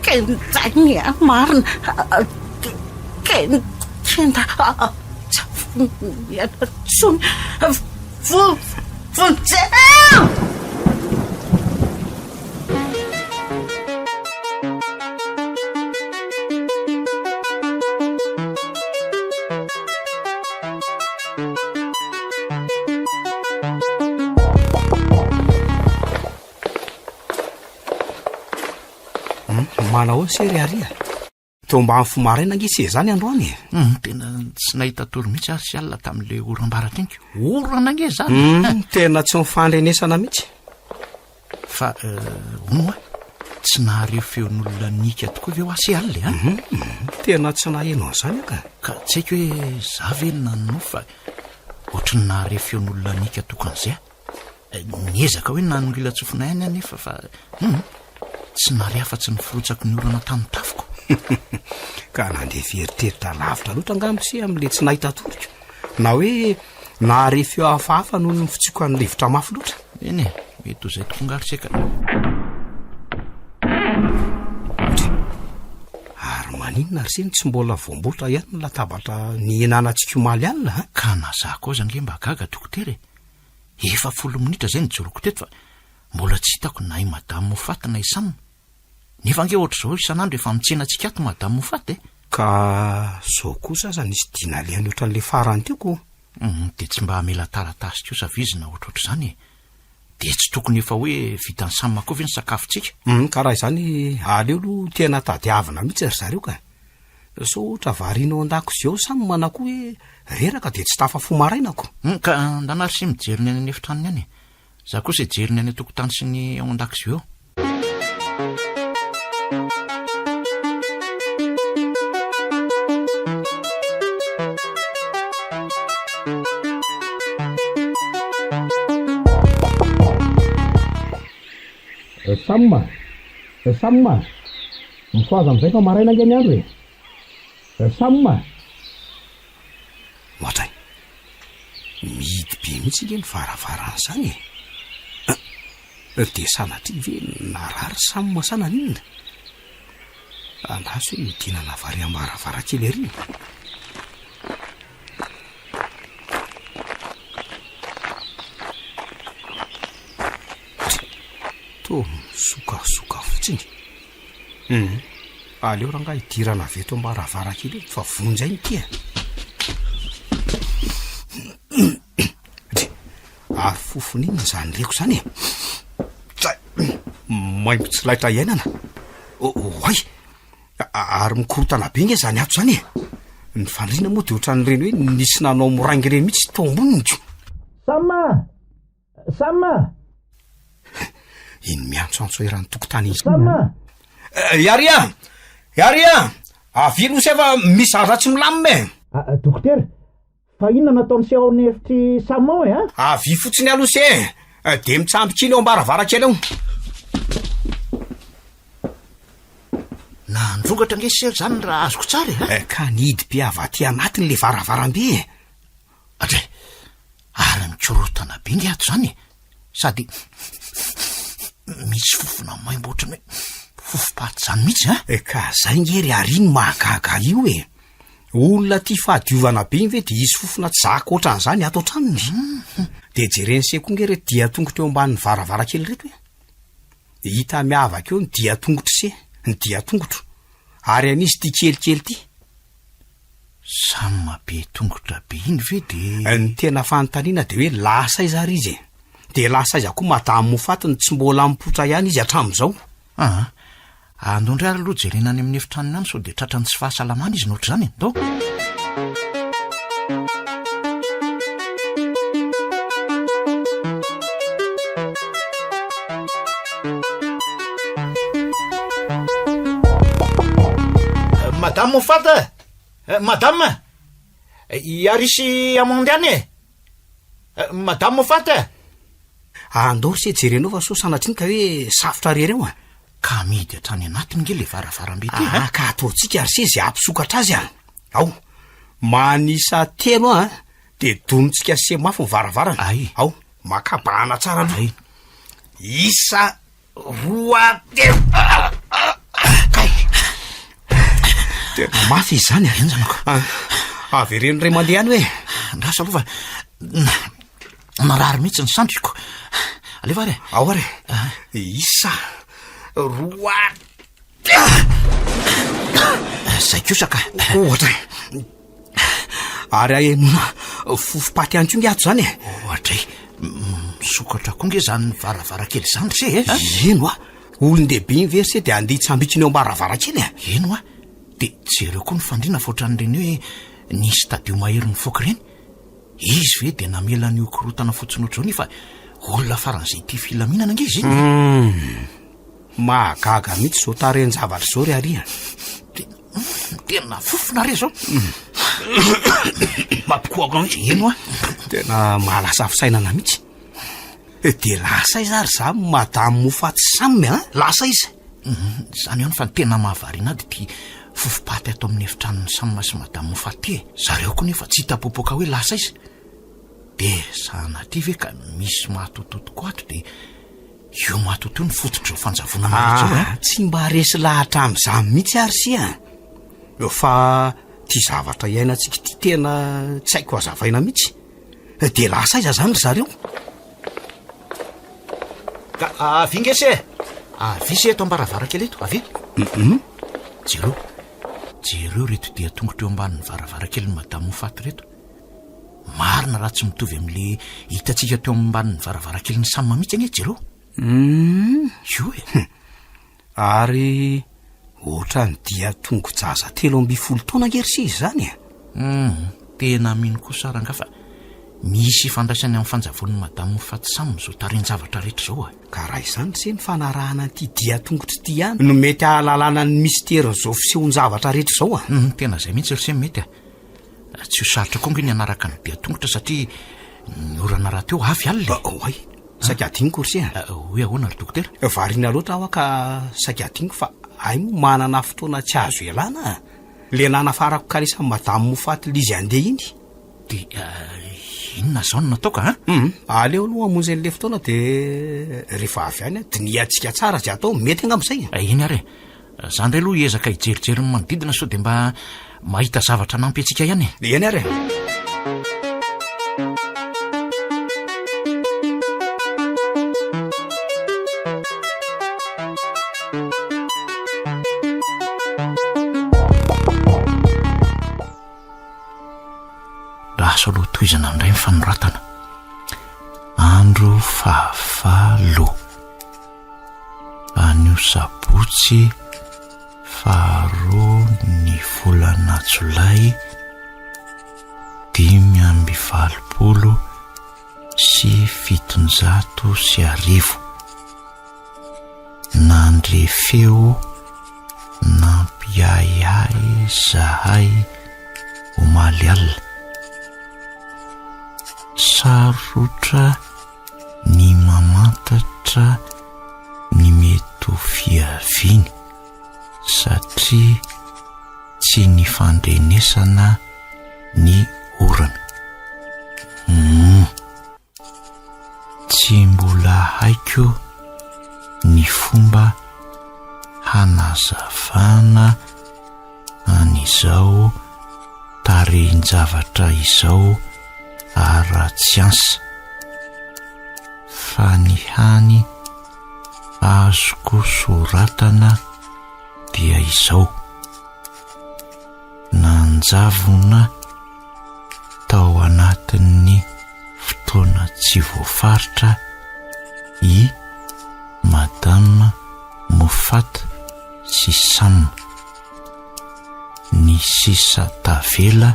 Kenjainy aho marina! Kenda! Tsy afaka intsony! Vonjeo! Manao ahoana se ry Ari a? Teo ambany fo maraina ange se izany androany e. Hmm, tena tsy nahita tory mihitsy ary sy alina tamin'ilay oram-baratra iny. Orana ange izany. Hmm, tena tsy nifandrenesana mihitsy. Fa eh, hono hoa, tsy nahare feon'olona nika tokoa ve hoa se alina e? Hmm, tena tsy naheno an'izany aho ka. Ka tsy haiko hoe za ve no nanonofy fa ohatry ny nahare feon'olona nika tokan'izay aho. Niezaka hoe nanongilan-tsofina ihany aho nefa fa hum, tsy nary afa-tsy ny firotsaky ny orana tamin'ny tafiko. Ka nandeha fieritreritra lavitra loatra angamba ise amin'ilay tsy nahita toriko. Na hoe nahare feo hafahafa noho ny fitsiokan'ny rivotra mafy loatra. Eny e, mety ho izay tokoa angaha ry seka. Ary maninona ry se no tsy mbola voamboatra ihany ny latabatra nihinanantsika omaly alina a? Ka na za koa aza ange mba gaga dokotera e. Efa folo minitra izay nijoroako teto fa mbola tsy hitako na i Madame Moffat na i Sam. Nefa ange ohatr'izao isan'andro efa mitsena antsika ato Madame Moffat e! Ka zao kosa aza nisy dia nalehany ohatran'ilay farany teo ko! Hum, dia tsy mba hamela taratasy kosa ve izy na ohatrohatr'izany e? Dia tsy tokony efa hoe vitan'i Sam koa ve ny sakafontsika? Hum, ka raha izany aleo aloha tena tadiavina mihitsy ry zareo ka! Sao ohatra variana ao an-dakozia ao Sam na koa hoe reraka dia tsy tafafoha maraina ko! Hum, ka ndana ry se mijery ny any an'efitranony any e! Za kosa hijery ny any an-tokotany sy ny ao an-dakozia ao. Sam a! Sam a! Mifohaza amin'izay fa maraina ange ny andro e! Sam a! Ohatray! Mihidy be mihitsy ange ny varavaran'izany e! Dia sanatria ve narary Sam sa naninona? Andraso hoe midinana avy ary am-baravarankely ery. Toa misokasoka fotsiny. Hum, aleo rangahy hidirana avy eto am-baravarankely eto fa vonjy aina ity e. Ary fofona inona izany reko izany e? Tsa, maimbo tsy laitra iainana. Oay! Ary mikorontana be nge izany ato izany e! Ny fandriana moa dia ohatran'ireny hoe nisy nanao moraingy ireny mihitsy tao amboniny ko. Sam a! Sam a! Iny miantsoantso eran'ny tokotany iny. Sam a! Iary a! Iary a! Avia aloha se fa misy zavatra tsy milamina e! Dokotera, Fa inona no ataon'i se ao amin'ny efitr'i Sam ao e a? Avia fotsiny aloha se e! Dia mitsambikina eo am-baravarankely eo. Nandrongatra ange se izany raha azoko tsara e! Eh, ka nihidy be avy aty anatiny ilay varavarambe e! Adray! Ary mikorontana be nge ato izany e! Sady misy fofona maimbo ohatran'ny hoe fofom-paty izany mihitsy a! Eh, ka zay nge ry Ari no mahagaga io e! Olona tia fahadiovana be iny ve dia hisy fofona tsy zaka ohatran'izany ato an-tranony? Dia jeren'i se koa nge ireto dian-tongotra eo ambanin'ny varavarankely ireto e! Hita miavaka eo ny dian-tongotr'i se, ny dian-tongotro, ary an'izy ity kelikely ity. Samy mabe tongotra be iny ve dia. Ny tena fanontaniana dia hoe lasa aiza ary izy e? Dia lasa aiza koa Madame Mofaty no tsy mbola mipoitra ihany izy hatramin'izao? Aa! Andao indray ary aloha jerena any amin'ny efitranony any sao dia tratran'ny tsy fahasalamana izy na ohatr'izany e! Ndao! Madame Moffat a! Madame! I Arisy Amande any e! Madame Moffat a! Andao ry se jerenao fa sao sanatria ny ka hoe safotra rery eo a! Ka amidy hatrany anatiny nge le varavarambe ty a! Ka ataontsika ry se ze hampisokatra azy a! Ao! Manisa telo a! De domintsika se mafy ny varavarana. Ay. Ao! Maka bahana tsara aloha. Ay. Isa roa telo. Kay. Tena mafy izy izany a. Henjana ko. Ah, avereno ray mandeha any hoe. Andraso aloha fa marary mihitsy ny sandriko. Alefa ary e. Ao ary e. Isa roa Zay kosa ka. Ohatra. Ary ahenoana fofom-paty ihany koa nge ato izany e. Ohatray, misokatra koa nge izany varavarankely izany ry se e. Eny oa, olon-dehibe iny ve ry se dia handeha hitsambikina eo am-baravarankely e? Eny oa, dia jereo koa ny fandriana fa ohatran'ireny hoe nisy tadio mahery nifoaka ireny. Izy ve dia namela an'io korontana fotsiny ohatr'izao nefa olona faran'izay tia filaminana ange izy iny e. Hum, mahagaga mihitsy izao tarehin-javatra izao ry Ari a. Tena fofona re zao. Mampikohaka mihitsy. Eny oa. Tena mahalasa fisainana mihitsy. Dia lasa aiza ary za Madame Mofaty Sam a? Lasa aiza? Mhm, Izany ihany fa ny tena mahavariana ahy dia ity fofom-paty ato amin'ny efitranon'i Sam sy Madame Mofaty e. Zareo koa nefa tsy hita popoka hoe lasa aiza. Dia sanatria ve ka misy mahatototo koa ato dia Io matotoa ny fototr'izao fanjavonana rehetra izao Ah, tsy mba resy lahatra amin'izany mihitsy ary sia a. Fa ty zavatra iainantsika ity tena tsy haiko hazavaina mihitsy. Dia lasa aiza zany ry zareo? Ka avia nge se e! Avia se eto am-baravarankely eto, avia. Jereo, jereo ireto dian-tongotra eo ambanin'ny varavarankelin'i Madame Moffat ireto. Marina raha tsy mitovy amin'le hitantsika teo ambanin'ny varavarankelin'i Sam mihitsy anie, jereo. Io e! Ary ohatran'ny dian-tongo-jaza 13 taona ange ry se izany e! Hum, tena mino kosa rangahy fa misy ifandraisany amin'ny fanjavon'i Madame Moffat Sam izao tarehin-javatra rehetra izao e! Ka raha izany ry se ny fanarahana an'ity dian-tongotra ity ihany no mety hahalalana ny misterin'izao fisehon-javatra rehetra izao a! Hum, tena izay mihitsy ry se mety a! Tsy ho sarotra koa ange ny hanaraka ny dian-tongotra satria ny orana rahateo avy alina e! Oay! Saika adinoko ry se a! Hoe ahoana ry dokotera? Variana loatra aho ka saika adinoko fa hay moa manana fotoana tsy azo ialana a! Le nanafarako kalesa madame Moffat l'izy handeha iny. Dia inona izao no nataoko a? Hum, aleo aloha hamonjy an'le fotoana dia rehefa avy any dinihantsika tsara izay atao, mety angamba izay e! Eny ary e! Za ndray aloha hiezaka hijerijery ny manodidina sao dia mba mahita zavatra hanampy antsika ihany e. Eny ary e. Lasa aloha tohizana indray ny fanoratana. Andro fahavalo. Anio sabotsy faharoa ny volana jolay 1785. Nandre feo nampiahiahy zahay omaly alina. Sarotra ny mamantatra ny mety ho fiaviany satria tsy nifandrenesana ny orana. Humm. Tsy mbola haiko ny fomba hanazavana an'izao tarehin-javatra izao ara-tsiansa, fa ny hany azoko soratana dia izao, nanjavona tao anatin'ny fotoana tsy voafaritra i Madame Moffat sy Sam. Ny sisa tavela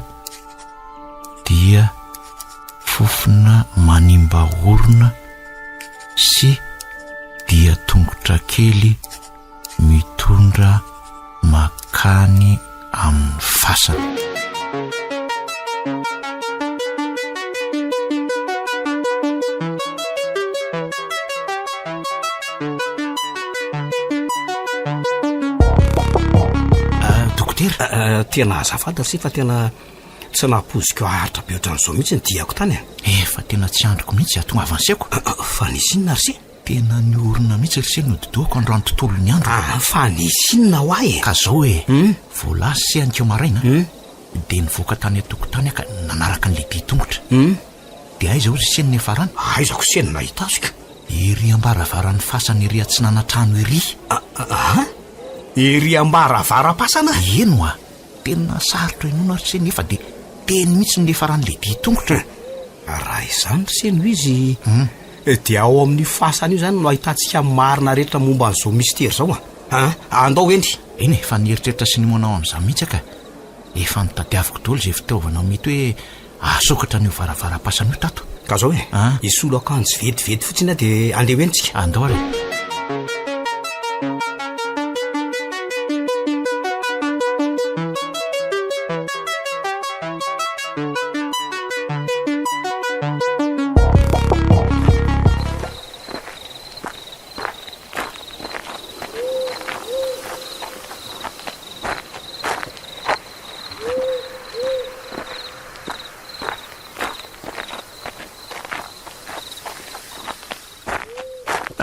dia fofona manimba orona sy dia tongotra kely mitondra makany amin'ny fasana. Dokotera, eh, tena azafady ry se fa tena tsy nampoiziko haharitra be ohatran'izao mihitsy ny diako tany e. Efa tena tsy andriko mihitsy hatongavan'ny seko. Ah, ah, fa nisy inona ry se? Tena niorina mihitsy ry se ny hodi-dohako androany tontolon'ny andro. Ah, fa nisy inona ho ahy e? Ka zao e, hmm? voalaza se anikeo maraina, hmm? dia nivoaka tany an-tokotany aho ka nanaraka an'ilay dian-tongotra. Hmm? Dia aiza hozy se ny niafarany? Aiza ko se no nahita azy ko? Ery ambaravaran'ny fasana ery atsinanantrano ery. Ah, ery ambaravaram-pasana? Eny hoa, tena sarotra inoana ry se nefa dia teny mihitsy ny niafaran'ilay dian-tongotra. Raha izany ry se no izy, dia ao amin'io fasana io izany no ahitantsika ny marina rehetra momba an'izao mistery izao a! An, andao eny! Eny e, efa nieritreritra sy nimoana ao amin'izany mihitsy aho ka. Efa notadiaviko daholo izay fitaovana mety hoe Ahasokatra an'io varavaram-pasana io tato. Ka zao e, hisolo akanjo vetivety fotsiny aho dia andeha ho eny tsika. Andao ary e.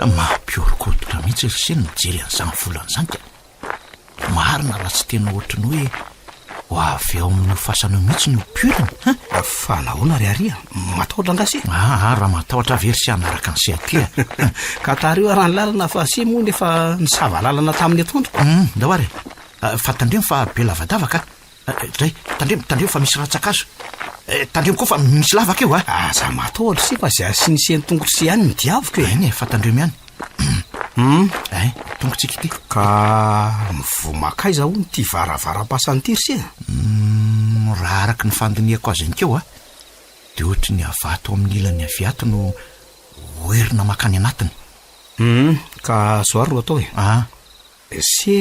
Mampihoron-koditra mihitsy ry se ny mijery an'izany volana izany ka. Marina raha tsy tena ohatry ny hoe Ho avy ao amin'io fasana io mihitsy no hipoirany, hein? Fa nahoana ry Ari a? Matahotra angaha se? Aa, raha matahotra aho ve ry se hanaraka an'i se aty a? Ka tariho ary ny lalana fa se moa nefa nisava lalana tamin'ny atoandro. Hum, ndao ary e. Fa tandremo fa be lavadavaka a. Dray, tandremo, tandremo fa misy rantsan-kazo. Tandremo koa fa misy lavaka eo a. Aza matahotra se fa izay asian'i se ny tongotro se ihany no diaviko e. Eny e, fa tandremo ihany. Hum. Ein, tongotsika ity. Ka mivoha makaiza hono ity varavaram-pasana ity ry se a? Hum, raha araka ny fandinihako azy anikeo a, dia ohatry ny avy ato amin'ny ilany avy ato no oerina mankany anatiny. Hum, ka zao ary no atao e. Ah. Se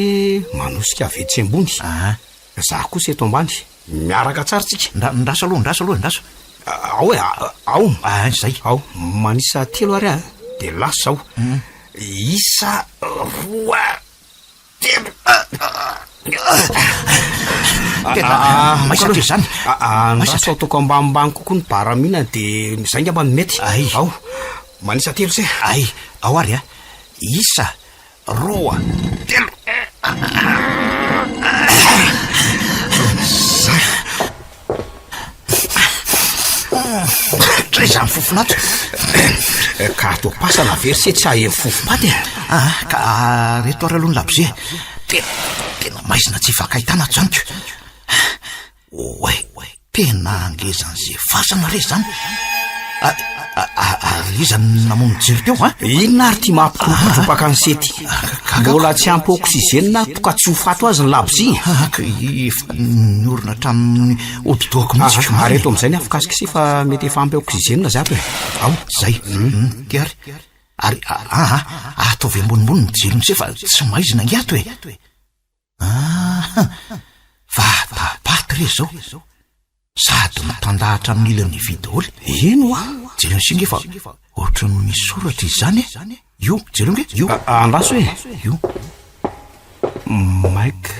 manosika avy etsy ambony. Ah. Za kosa eto ambany. Miaraka tsara tsika. Ndra, ndraso aloha, ndraso aloha, ndraso. Ao e, ao. Ah, zay. Ao, manisa telo ary aho, dia lasa izao. Isa roa, telo. Tena maisatra izany. Andraso ataoko ambanimbany kokoa ny baramina dia izay angamba no mety. Ay. Ao, manisa telo se. Ay, ao ary a. Isa roa, telo. Zay. Dray izany fofona ato. Ka ato am-pasana ve ry se tsy haheno fofom-paty e? Ah, ka reto ary aloha ny labozia. Tena, tena maizina tsy ifankahitana ato izany ko. Oay, tena ngezan'izay fasana re izany. Ary iza no namono jiro teo a? Inona ary ity mampikoropatropaka an'i se ity? Mbola tsy ampy oxygène ato ka tsy ho faty ho azy ny labozia. Ka efa niorina hatramin'ny hodi-dohako mihitsy ko. Ary eto amin'izay ny afokasika se fa mety efa ampy oxygène za ato e. Ao, zay. Ty ary. Ary aa, ataovy ambonimbony ny jiron'i se fa tsy maizina ange ato e. Ah, vata-paty re zao. Sady mitandahatra amin'ny ilany vy daholo. Eny hoa. Jereo sy nge fa ohatran'ny misy soratra izany e. Io, jereo nge, io. Andraso e. Io. Mike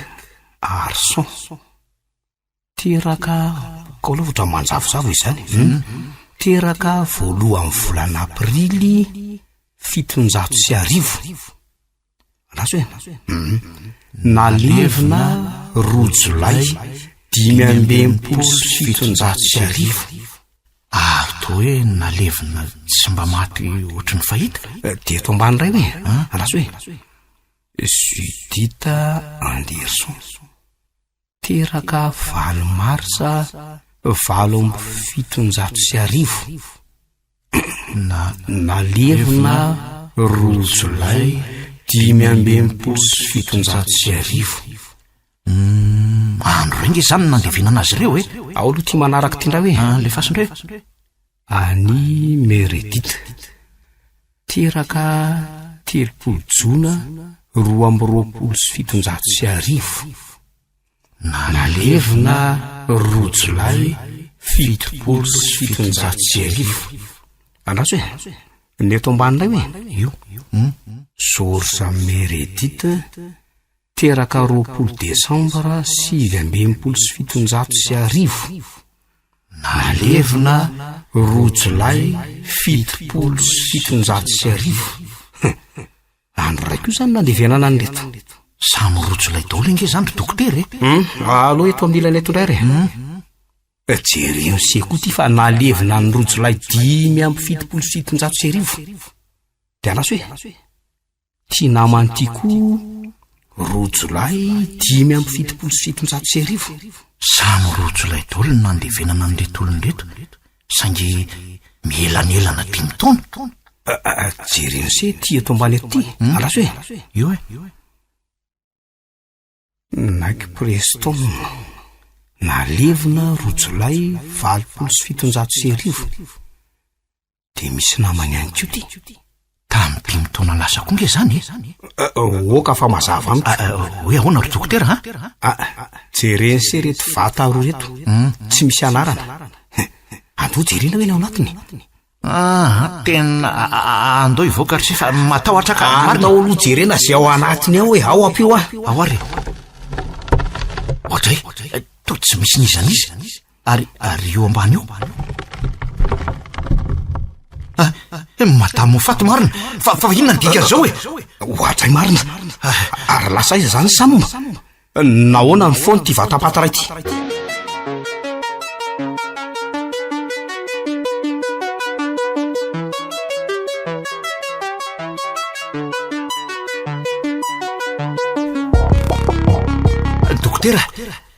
Arson. Teraka, kao aloha ohatra manjavozavo izany. Hmm. Teraka voalohan'ny volana aprily 1700. Andraso e. Hmm. Nalevina roa jolay 1765. Ary toa hoe nalevina tsy mba maty ohatry ny fahita. Eh, dia eto ambany indray hoe. Andraso e. Judith Anderson. Teraka valo marsa 1708, nalevina roa jolay 1765. Hmm, andro iray nge izany no nandevenana azy ireo e. Ao aloha ity manaraka ity indray hoe. Ah, alefaso indray hoe. Annie Meredith, teraka 30 jona 1722. Nalevina roa jolay 1770. Andraso e, ny eto ambany indray hoe? Io. Hmm. George Meredith, teraka 20 desambra 1769. Nalevina roa jolay 1770. Andro iray koa izany nandevenana an'ireto. Samy rojo lay daholo ange izany ry dokotera e. Hum, aloha eto amin'ny ilany eto indray re. Hum. Eh, jereo se koa ity fa nalevina ny rojo lay 1775. Dia andraso e. Ty namany ty koa rojo lay 1775. Samy rojo lay daholo ny nandevenana an'ireto olona ireto. Saingy mielanelana dimy taona. Ah, ah, ah, jereo se ty eto ambany eto ty. Hmm? Andraso e. Io e. Nike Preston. Nalevina roa jolay 1780. Dia misy namany ihany koa ty. Tamin'ny dimy taona lasa koa nge zany e. Eh, eh, oka fa mazava amiko. Eh, hoe ahoana ry dokotera ha? Ah, jereny se reto vata roa reto. Hmm. Tsy misy anarana. Andao jerena hoe ny ao anatiny. Ah, tena andao hivoaka ry se fa matahotra ka. Andao aloha jerena izay ao anatiny ao e, ao ampio aho. Ao ary. Ohatray, toa tsy misy n'iza n'iza. Ary, ary io ambany io? Ah, Madame Moffat marina, fa, fa inona ny dikan'izao e? Ohatray marina. Ary lasa aiza izany Sam? Nahoana no foana ity vatapaty iray ity? Dokotera,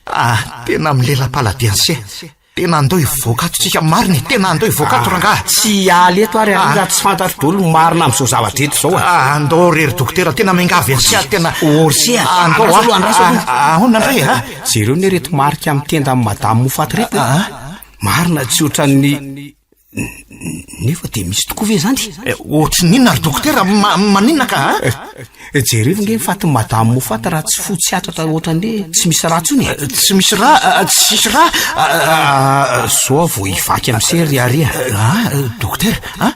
ah, tena milela-paladia an'se. Tena andao hivoaka ato tsika marina e, tena andao hivoaka ato rangaha. Tsy hiala eto ary ah. raha tsy fantatro daholo ny marina amin'izao zava-drehetra izao a. Ah, andao re ry dokotera, tena miangavy an'i Sia, tena Orsi a. Ah, andao Andraso aloha, andraso aloha. Ah, ahoana indray a? Jereo ne reto marika amin'ny tendan'i madame Mofaty reto e. Ah. Marina tsy ohatran'ny Nefa dia misy tokoa ve izany? Eh, ohatry ny inona ry dokotera? Ma- maninona ka a? Eh, Jerevo nge ny fatin'i madame Mofaty raha tsy fotsy hatratra ohatran'ny hoe tsy misy rà intsony e. Eh, tsy misy rà, eh, tsisy rà. Ah, Zao aho vao hivaky amin'ny sery ry Aria. Ah, dokotera, ah?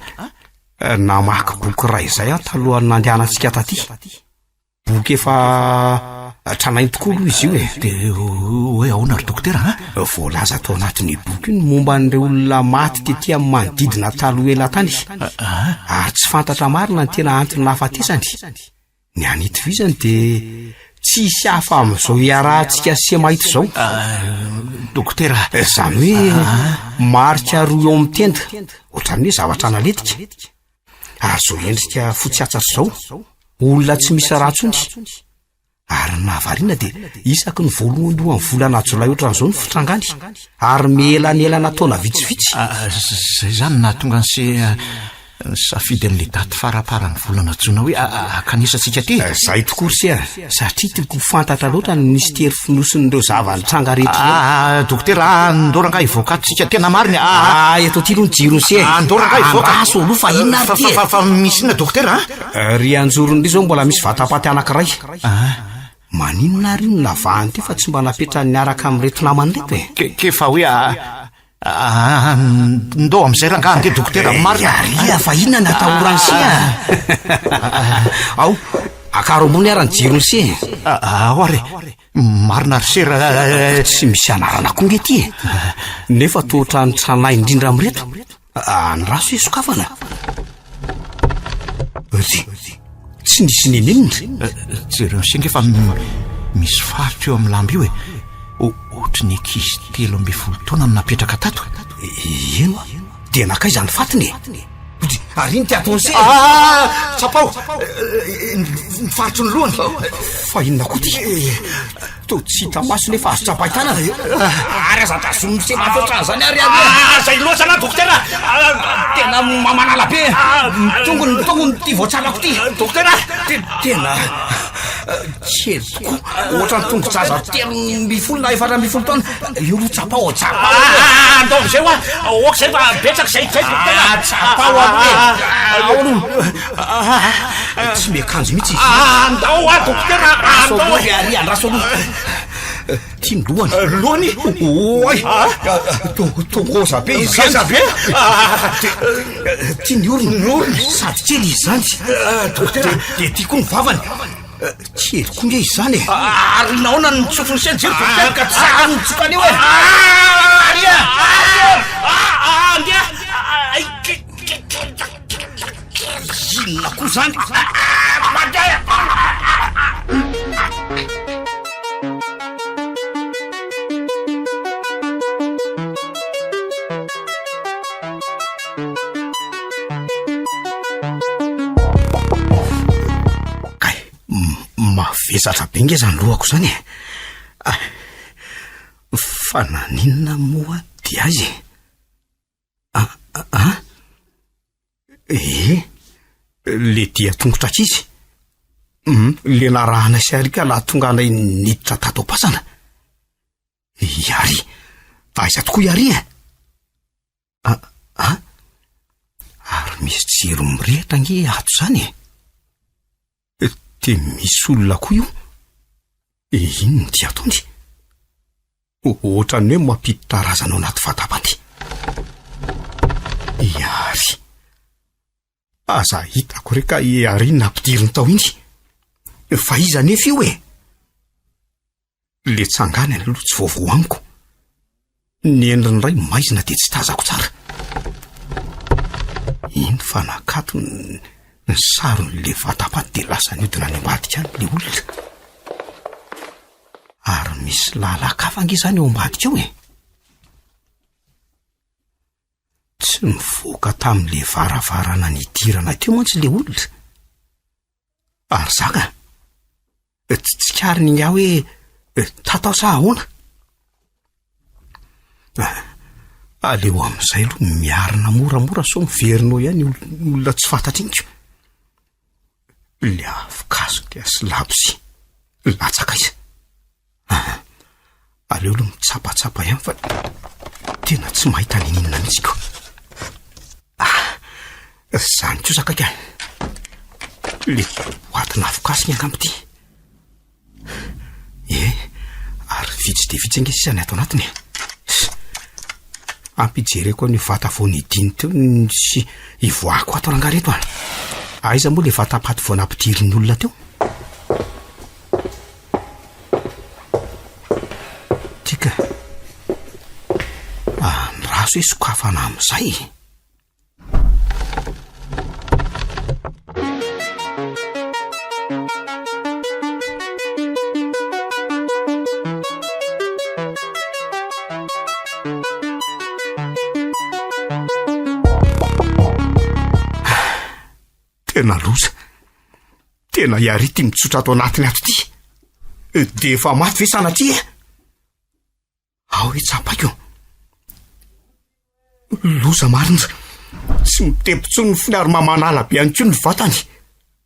Namaky boky iray izay aho talohan'ny nandehanantsika taty. Boky efa tranainy tokoa aloha izy io e. Dia hoe ahoana ry dokotera a? Voalaza tao anatin'io boky io ny momba an'ireo olona maty tety amin'ny manodidina taloha ela tany. Ary tsy fantatra marina ny tena antony nahafatesany. Ny anitovizany dia tsisy hafa amin'izao iarahantsika sy mahita izao. Dokotera. Izany hoe marika roa eo amin'ny tenda, ohatran'ny hoe zavatra naletika. Ary izao endrika fotsy hatsatra izao, olona tsy misy rà intsony. Ary ny nahavariana dia isaky ny voalohandohan'ny volana jolay ohatran'izao ny fitrangany, ary mielanelana taona vitsivitsy. Ah, zay izany nahatonga an'i se nisafidy an'ilay daty faramparan'ny volana jona hoe hakanesantsika aty. Zay tokoa ry se a, satria tiako ho fantatra loatra ny mistery fonosin'ireo zava-nitranga rehetra ireo. Ah, dokotera, andao rangahy hivoaka ato tsika, tena marina e. Ah, eto aty aloha ny jiro se. Andao rangahy hivoaka. Andraso aloha fa inona ary ty e? Fa, fa, fa misy inona dokotera a? Ry anjorony ry zao mbola misy vatapaty anankiray. Maninona ary io no navahany teo fa tsy mba napetrany niaraka amin'ireto namany ireto e? Ke, ke fa hoe Ah, ndao amin'izay rangaha andeha dokotera marina. Aria fa inona no atahoran'i se a? Ao, akaro ambony ara ny jiron'i se. Ao ary e. Marina ry sera. Tsy misy anarana koa nge ty e. Nefa toa ohatran'ny tranainy indrindra amin'ireto. Andraso e, sokafana. Ry, tsy nisy n'inon'inona. Jereo se nge fa misy faritra eo amin'ny lamba io e. Ohatry ny ankizy 13 taona no napetraka tato. Eny oa, dia nankaiza ny fatiny e? Ary iny ty ataon'i se? Ah, tsapao, ny faritry ny lohany. Fa inona koa ty? Toa tsy hita maso nefa azo tsapain-tanana. Ary aza tazomin'i se mafy ohatran'izany ary ary. Ah, zay loatra na dokotera. Tena mamanala be. Ny tongony, ny tongony ty voatsarako ty. Dokotera. Tena kely tokoa. Ohatran'ny tongo-jaza 13 na 14 taona. Io aloha tsapao, tsapao. Ah, andao am'izay hoa. Aoka izay fa betsaka izay, izay dokotera. Ah, tsapao aloha e. Ao aloha. Tsy miakanjo mihitsy izy. Ah, andao hoa dokotera, Andraso andao. aloha ry Ari, andraso aloha. Ty ny lohany. Lohany? Oay. To ngeza be izy izany. Ngeza be? Ty ny orony. Ny orony. Sady kely izy izany. Dokotera. Dia ty koa ny vavany. Kely koa nge izany e. Ary nahoana no nitsofin'ny seny jery dokotera? Ka tsara ny nitsoka an'io e. Aria! Andeha! Inona koa izany? Mandeha! Kay, mavesatra be nge zany lohako zany e. Ah, fa naninona moa dia aiza e? Ah, ah, ah. Eh, le dia tongotra ankizy. Hmm, le narahana sy alika laha tonga anay niditra tato am-pasana. I Ari, aiza tokoa i Ari e? Ah, ah, ary misy jiro mirehitra ange ato izany e. Dia misy olona koa io. Inona ity ataony? Ohatran'ny hoe mampiditra razana ao anaty vatapaty. I Ari. Aza hitako re ka i Ari nampidiriny tao iny. Fa iza anefa io e? Le tsanganany aloha tsy vaovao amiko. Ny endriny iray maizina dia tsy tazako tsara. Iny fa nakatony ny saron'le vatapaty dia lasa niodina any ambadika any le olona. Misy lalan-kafa ange izany ao ambadika ao e. Tsy nivoaka tamin'ilay varavarana nidirana teo mantsy ilay olona. Ary za ka, tsy tsikariny ingahy hoe tato aho sa ahoana? Aleo amin'izay aloha miarina moramora sao miverina eo ihany olona tsy fantatra iny ko. Le afokasika sy labozia latsaka aiza? Aleo aloha mitsapatsapa ihany fa tena tsy mahita niniana mihitsy ko. Ah, zany kosa akaika. Le boatina afokasika angamba ity. Eh, ary vitsy dia vitsy ange sisa ny ato anatiny e. Ampijereko an'io vata vao nidiny teo sy ivoahako ato rangahy reto a. Aiza moa le vata-paty vao nampidirin'ny olona teo? Tika. Andraso hoe sokafana amin'izay e. Tena loza. Tena i Ari ty mitsotra ato anatiny ato ty. Dia efa maty ve sanatria e? Ao hoe tsapaiko. Loza marina. Tsy mitempo intsony ny fony ary mamanala be ihany koa ny vatany.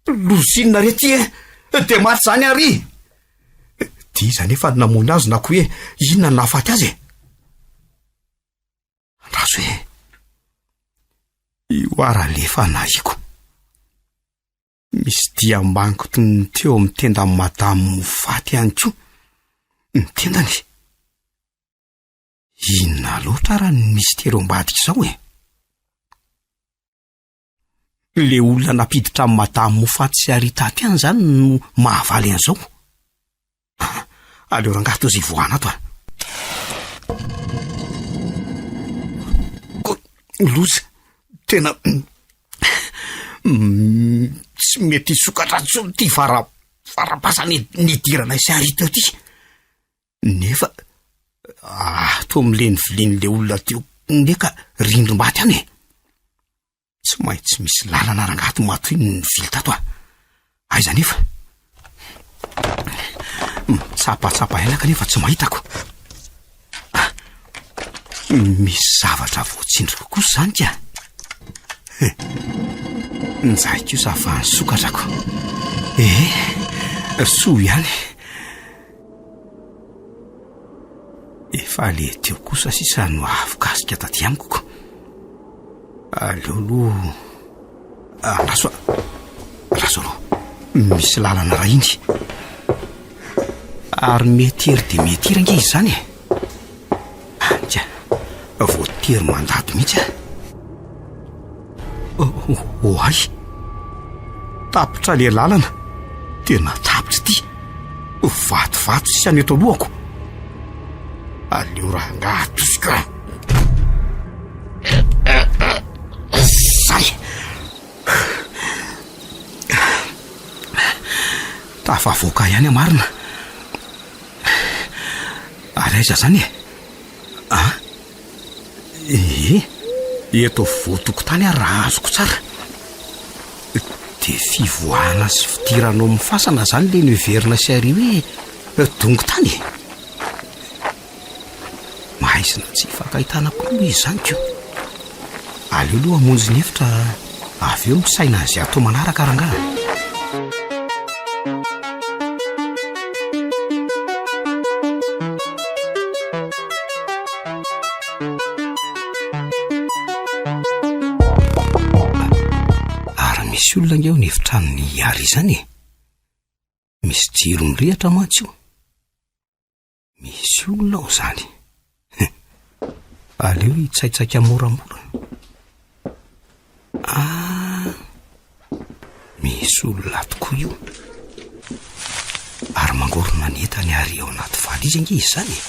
Loza inona re ty e? Dia maty izany Ari. Dia iza anefa no namono azy na koa hoe inona no nahafaty azy e? Andraso e. Io ara alefa nahiko. Misy diam-banky toy ny teo amin'ny tendan'i Madame Mofaty ihany koa ny tendany. Inona loatra raha ny mistery ao ambadika izao e? Le olona nampiditra an'i Madame Mofaty sy Ari tato ihany izany no mahavaly an'izao. Aleo rangahy toa izay ivoahana ato a. Loza, tena tsy mety hisokatra intsony ity vara varapasana nidiranay sy Ari teo ity. Nefa ato amin'ilay nivilian'ilay olona teo nge ka rindrim-bato ihany e. Tsy maintsy misy lalana rangahy ato matoa iny nivily tato a. Aiza anefa? Mitsapatsapa ela kanefa tsy mahitako. Ah, misy zavatra voatsindriko kosa izany ka. Njay kosa fa nisokatrako. Eh, soa ihany. Efa le teo kosa sisa no ahavokasikka taty amiko ko. Aleo aloha andraso a. Andraso aloha. Misy lalana raha iny. Ary mety ery dia mety ery ange izy izany e. Anja, voatery mandady mihitsy aho. Oay! Tapitra le lalana. Tena tapitra ity. Vatovato sisa ny eto alohako. Aleo rangahy atosika. Zay. Tafavoaka ihany marina. Ary aiza zany e? Ah? Ee, eto afovoan-tokotany ary raha azoko tsara. Dia fivoahana sy fidirana ao amin'ny fasana izany ilay noheverina sy ary hoe dongo tany e. Mahaizina tsy hifankahitana koa moa izy izany ko. Aleo aloha hamonjy ny efitra avy eo misaina izay atao manaraka rangahy. Ary misy olona ange ao ny efitranon'i Harry izany e. Misy jiro mirehatra mantsy io. Misy olona ao izany. Aleo hitsaitsaika moramora. Ah, misy olona tokoa io. Ary mangorona ny entany ary ao anaty valizy ange izy izany e.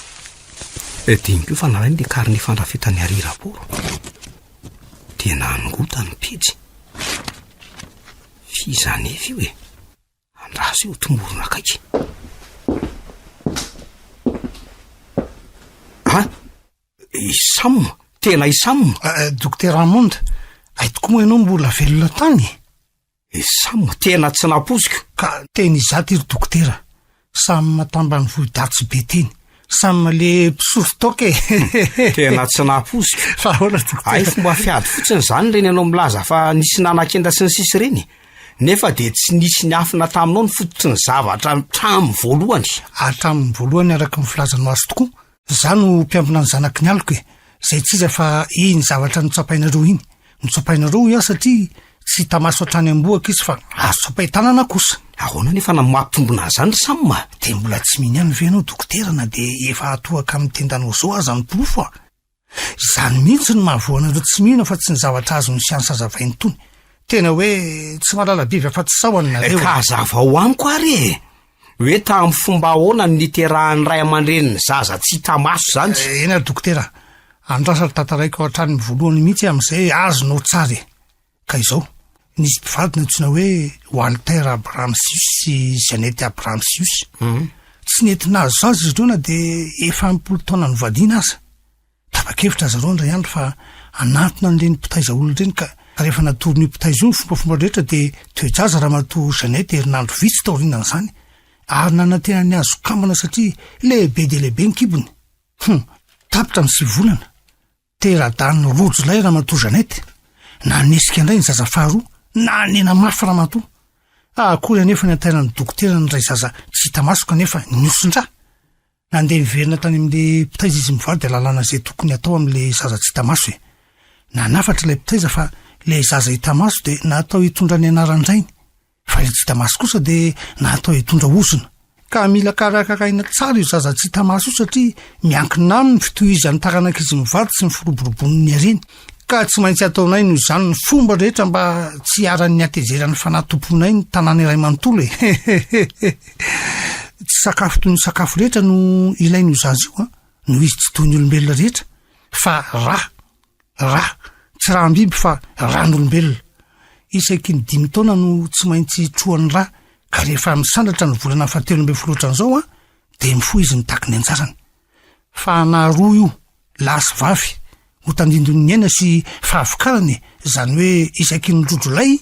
Eh, diny koa fa nalainy le carnet fandrafetany ary rapport. Tena nongota ny pejy. F'iza anefa io e? Andraso io tomorona akaiky. A! I Sam, tena i Sam. Dokotera Hammond, hay tokoa moa ianao mbola velona tany e? I Sam, tena tsy nampoiziko. Ka teny izato ry dokotera, Sam tambanivohi-dratsy be teny. Sam le mpisotro toaka e! Tena tsy nampoiziko. Fa ahoana dokotera? Hay fomba fiady fotsiny izany ireny ianao milaza fa nisy nanakenda sy ny sisa ireny. Nefa dia tsy nisy niafina taminao ny fototry ny zavatra hatramin'ny voalohany. Hatramin'ny voalohany araka ny filazanao azy tokoa. Izaho no mpiambina ny zanaky ny aliko e! Izay tsy iza fa iny zavatra notsapainareo iny. Notsapainareo hoy aho satria tsy hita maso hatrany am-bohoka izy fa azo tsapain-tanana kosa. Ahoana anefa no mampitombina an'izany ry Sam a? Dia mbola tsy mino ihany ve ianao dokotera na dia efa atohaka amin'ny tendanao izao aza ny porofo a? Izany mihitsy no mahavoa anareo tsy mino afa tsy ny zavatra azon'ny siansa hazavaina itony. Tena hoe tsy mahalala biby afa-tsy sahona nareo e. Ka hazavao amiko ary e! Hoe tamin'ny fomba ahoana no niterahan'ny ray aman-drenin'ny zaza tsy hita maso izany? Eny ary dokotera, andraso ary tantaraiko hatrany voalohany mihitsy amin'izay azonao tsara e! Ka izao, nisy mpivady nantsoina hoe Walter Abramsius sy Jeannette Abramsius. Tsy nety nahazo zaza izy ireo na dia efa am-polo taona novadiana aza. Tapa-kevitra zareo indray andro fa hanatona an'ireny mpitaiza olona ireny ka rehefa natoron'io mpitaiza io ny fombafomba rehetra dia toe-jaza Ramatoa Jeannette herinandro vitsy taorianan'izany ary nanantena ny hazo kambana satria lehibe dia lehibe ny kibony. Hum! Tapitra ny sivy volana. Tera-dany rojo lahy Ramatoa Jeannette. Nanesika indray ny zaza faharoa. Nanena mafy Ramatoa. Akory anefa ny hatairan'ny dokotera niray zaza tsy hita maso kanefa nihosin-drà. Nandeha niverina tany amin'ilay mpitaiza izy mivady ahalalana izay tokony hatao amin'ilay zaza tsy hita maso e. Nanafatra ilay mpitaiza fa ilay zaza hita maso dia natao hitondra ny anaran-drainy, fa ilay tsy hita maso kosa dia natao hitondra ozona. Ka mila karakaraina tsara io zaza tsy hita maso io satria miankina aminy ny fitohizan'ny taranak'izy mivady sy ny firoborobon'ny hareny. Ka tsy maintsy ataonay noho izany ny fomba rehetra mba tsy hiharan'ny hatezeran'ny fanahy tomponay ny tanàna iray manontolo e! Tsy sakafo toy ny sakafo rehetra no ilain'io zaza io an, noho izy tsy toy ny olombelona rehetra fa ra, ra, tsy ràm-biby fa ràn'olombelona. Isaky ny dimy taona no tsy maintsy trohan'ny ra ka rehefa misandratra ny volana fahatelo ambin'ny folo ohatran'izao an, dia mifoha izy mitaky ny anjarany. Fa na roa io, lahy sy vavy, ho tandindon'ny aina sy fahavokarana e, izany hoe isaky ny rodro lahy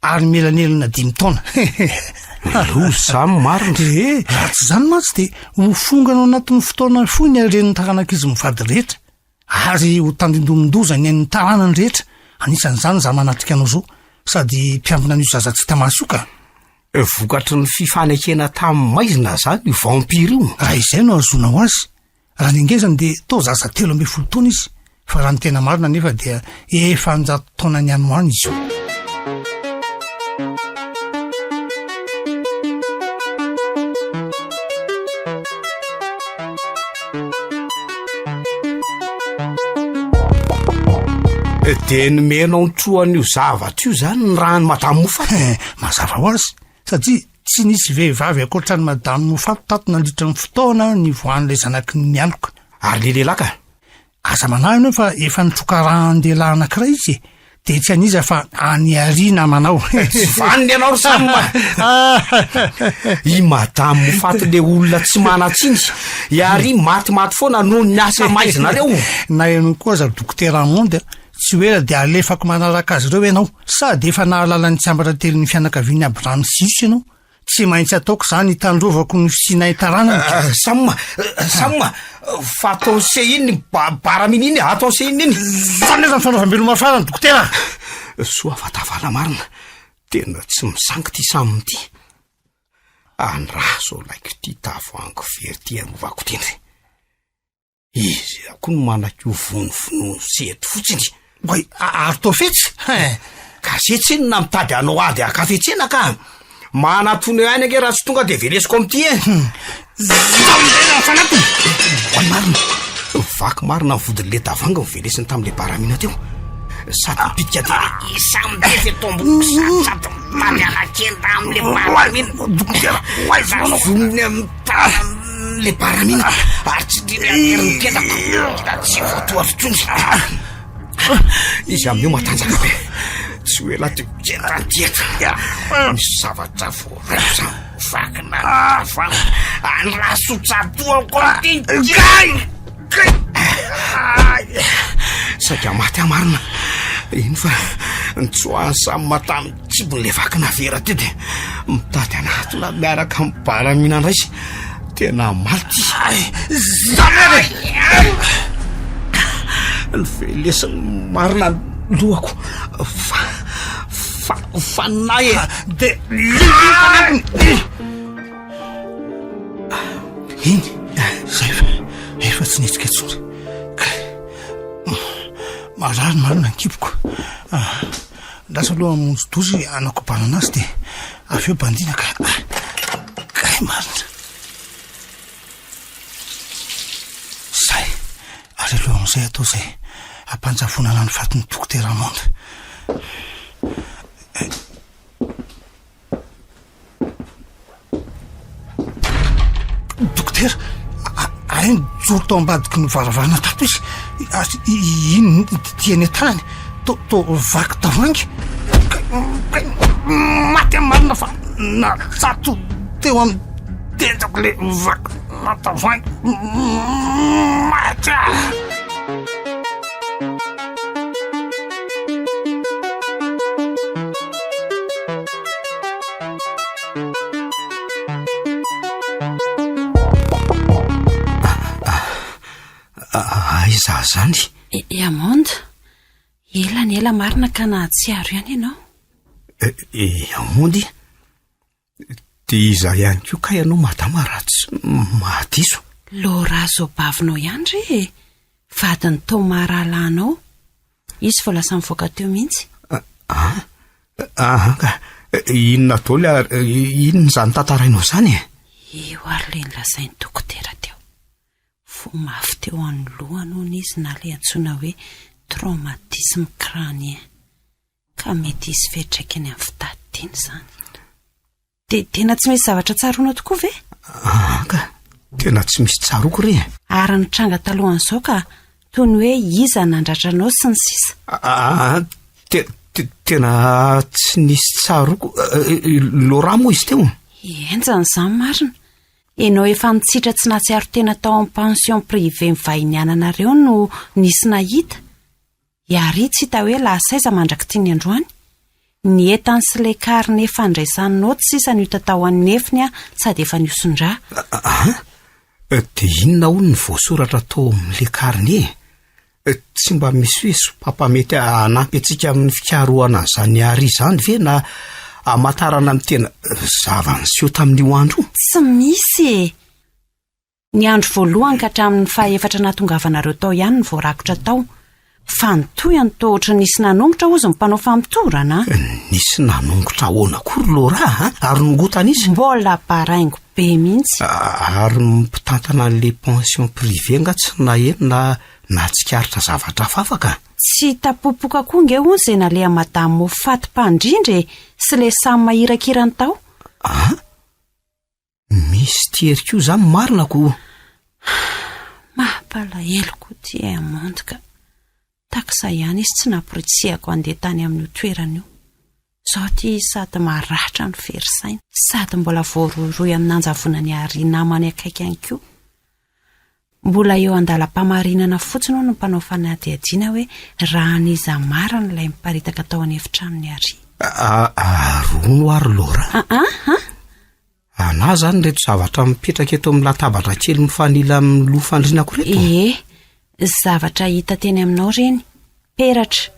ary mielanelana dimy taona. Loza izany marina. Ee, raha tsy izany mantsy dia ho fongana ao anatin'ny fotoana fohy ny haren'ny taranak'izy mivady rehetra, ary ho tandindomin-doza ny ain'ny taranany rehetra, anisan'izany izaho manatrika anao izao, sady mpiambina an'io zaza tsy hita maso io ka. Vokatry ny fifanekena tamin'ny maizina izany io vampire io. Raha izay no ahazoanao azy, raha ny hangezany dia toa zaza 13 taona izy, fa raha ny tena marina anefa dia efa an-jato taonany any ho any izy io. Dia nomenao nitrohan'io zavatra io izany ny ràn'i Madame Moffat? Eh, mazava ho azy, satria tsy nisy vehivavy ankoatra an'i Madame Moffat tato nandritra ny fotoana nivoahan'ilay zanaky ny mialoka. Ary le lehilahy ka? Aza manahy ianao fa efa nitroka ràn-dehilahy anankiray izy e! Dia tsy an'iza fa any Ari namanao. Tsy vanona ianao ry Sam a! I Madame Moffat le olona tsy manan-tsiny. I Ari matimaty foana noho ny asa maizinareo. Na ianao koa aza ry Dokotera Hammond a, tsy ho ela dia alefako manaraka azy ireo ianao. Sady efa nahalala ny tsiambaratelon'ny fianakavian'i Abraham sy Jesosy ianao. Tsy maintsy ataoko izany hitandrovako ny fisianay taranany. Ah, Sam, Sam, fa ataon'i se iny ny baramina iny, ataon'i se iny iny. Zany aza ny fanaovam-beloma farany, dokotera. Soa fa tavala marina. Tena tsy misangy ity Sam ity. Andraso alaiko ity tavoahangy very ity arovako tena. Izy koa no manaiky ho vonovonoin'ny seto fotsiny. Oay, ary toa fetsy? Hein! Ka ze tsinona mitady hanao ady ankafetsena ka! Manatona eo ihany ange raha tsy tonga de velesiko amin'ity e! Zao indray raha fanampiny! Oay marina! Vaky marina ny vodin'le tavoahangy novelesiny tamin'le baramina teo. Sady mipitika de le samy be eto ambony sady mitady hanakenda amin'le baramina. Dokotera, ho aiza ianao? Vonony amin'ny tanana. Le baramina ary tsy ndrindra herin'ny tendako da tsy voatohako intsony. Izy amin'io matanjaka be. Tsy ho ela dia ho dieta. Misy zavatra voaraiko zany. Vakina tavoahangy. Andraso tsatohako amin'ity. Kay! Kay! Saika maty aho marina. Iny fa nitsoahan'i Sam tamin'ny tsibon'ilay vakina vera teo dia mitady hanatona miaraka amin'ny baramina indray izy. Tena maty. Zany e! Novelesiny marina ny lohako. Fa fa fanahy e! Dia lilio Iny, zay fa efa tsy nihetsika intsony. Kay, marary marina ny kiboko. Ah, lasa aloha hamonjy dozy hanakobanana azy dia avy eo bandina ka. Kay marina. Zay, ary aloha amin'izay atao izay hampanjavonana ny fatin'ny dokotera Amanda. Dokotera, hay nijoro tao ambadiky ny varavarana tato izy, ary iny tiany an-tanany, to to vaky tavoahangy. Kay maty aho marina fa natsato teo amin'ny tendako le vaky tavoahangy. Maty aho! Aiza zany? I Amanda, ela ny ela marina ka nahatsiaro ihany ianao. I Amanda, dia iza ihany koa kay ianao madama raha tsy mahadiso? Laura zaobavinao ihany re e! Vadin'i Thomas rahalahinao. Izy vao lasa nivoaka teo mihitsy. Ah, ah, ka inona daholo ary inona izany tantarainao izany e? Io ary ilay nolazain'ny dokotera teo. Voa mafy teo amin'ny lohany hono izy na ilay antsoina hoe traumatisme crânien. Ka mety hisy fiantraikany amin'ny fitadidiana izany. Dia tena tsy misy zavatra tsaroana tokoa ve? Ah, ka tena tsy misy tsaroako re. Ary ny tranga talohan'izao ka toy ny hoe iza nandratra anao sy ny sisa. Ah, ah, te, te, tena tsy nisy tsaroako. Eh, eh, Laura moa izy teo. Henjana izany marina. Ianao efa nitsitra tsy nahatsiaro tena tao amin'ny pension privée nivahiniananareo no nisy nahita. I Ari tsy hita hoe lasa aiza mandrak'ity ny androany. Ny entany sy ilay carnet fandraisany naoty sisa no hita tao an'efiny sady efa nihoson-drà. An? Dia inona hono ny voasoratra tao amin'ilay carnet e? Tsy mba misy hoe sopapa mety hanampy antsika amin'ny fikarohana an'izany Ari izany ve na hamantarana ny tena zava-niseho tamin'io andro io? Tsy misy e! Ny andro voalohany ka hatramin'ny fahaefatra nahatongavanareo tao ihany no voarakotra tao. Fa ny tohiny toa ohatry ny nisy nanongotra hozy ny mpanao famotorana a! Nisy nanongotra ahoana koa ry Laura a? Ary nongotana izy? Mbola baraingo be mihitsy. Ary ny mpitantana an'ilay pension privée angaha tsy naheno na nahatsikaritra zavatra hafahafa ka? Tsy hita popoka koa nge hono izay nalehan'i Madame Moffat mpandrindra e! Sy ilay samy mahirakirany tao. An? Misy tiery koa zany marina ko. Mampalahelo koa ty Hammond ka. Taksa ihany izy tsy namporisihako handeha tany amin'io toerana io. Izao ty izy sady maratra no very saina. Sady mbola voarohirohy amin'ny nanjavonan'i Harry namany akaiky ihany koa. Mbola eo an-dalam-pamarinana fotsiny hono ny mpanao fanadihadiana hoe raha an'iza marina ilay miparitaka tao an'efitranon'i Harry. Ary hono ary Laura? Aa? Anà izany ireto zavatra mipetraka eto amin'ny latabatra kely mifanila amin'ny loha fandrianako ireto? Ie, zavatra hita teny aminao ireny, peratra,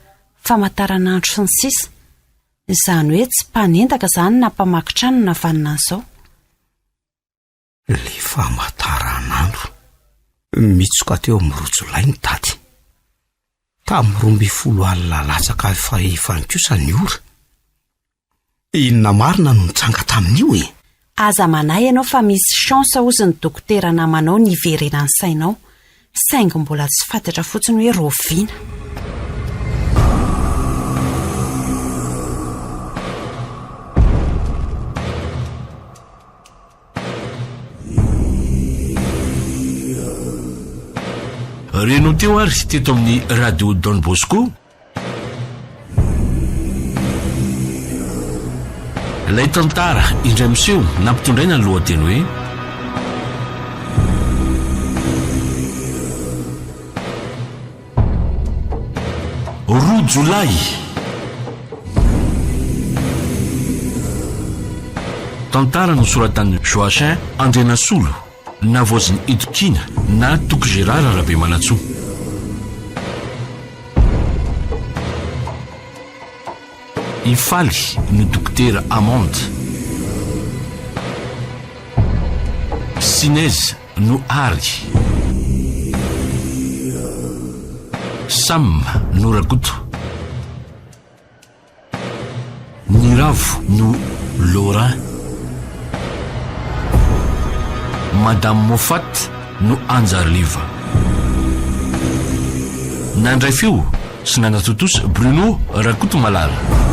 famataranandro sy ny sisa. Izany hoe tsy mpanendaka izany na mpamaky trano na vanona an'izao. Ilay famataranandro. Mitsoka teo amin'ny rojolay ny tady. Tamin'ny 12 alina latsaka fahefany kosa ny ora. Inona marina no nitranga tamin'io e? Aza manahy ianao fa misy chance hozy ny dokotera namanao ny hiverenan'ny sainao. Saingy mbola tsy fantatra fotsiny hoe rahoviana. Renao teo ary teto amin'ny Radio Don Bosco. Ilay tantara indray miseho nampitondraina ny lohateny hoe. Roa jolay. Tantara nosoratan'i Joachim Andrianasolo, navaozin'i Itokiana na Toky Gérard Rabemanantsoa. I Faly no Dokotera Amand. Sinez no Ary. Sam no Rakoto. Niravo no Laura. Madame Moffat no Anjariliva. Nandray feo sy nanatontosa Bruno Rakotomalala.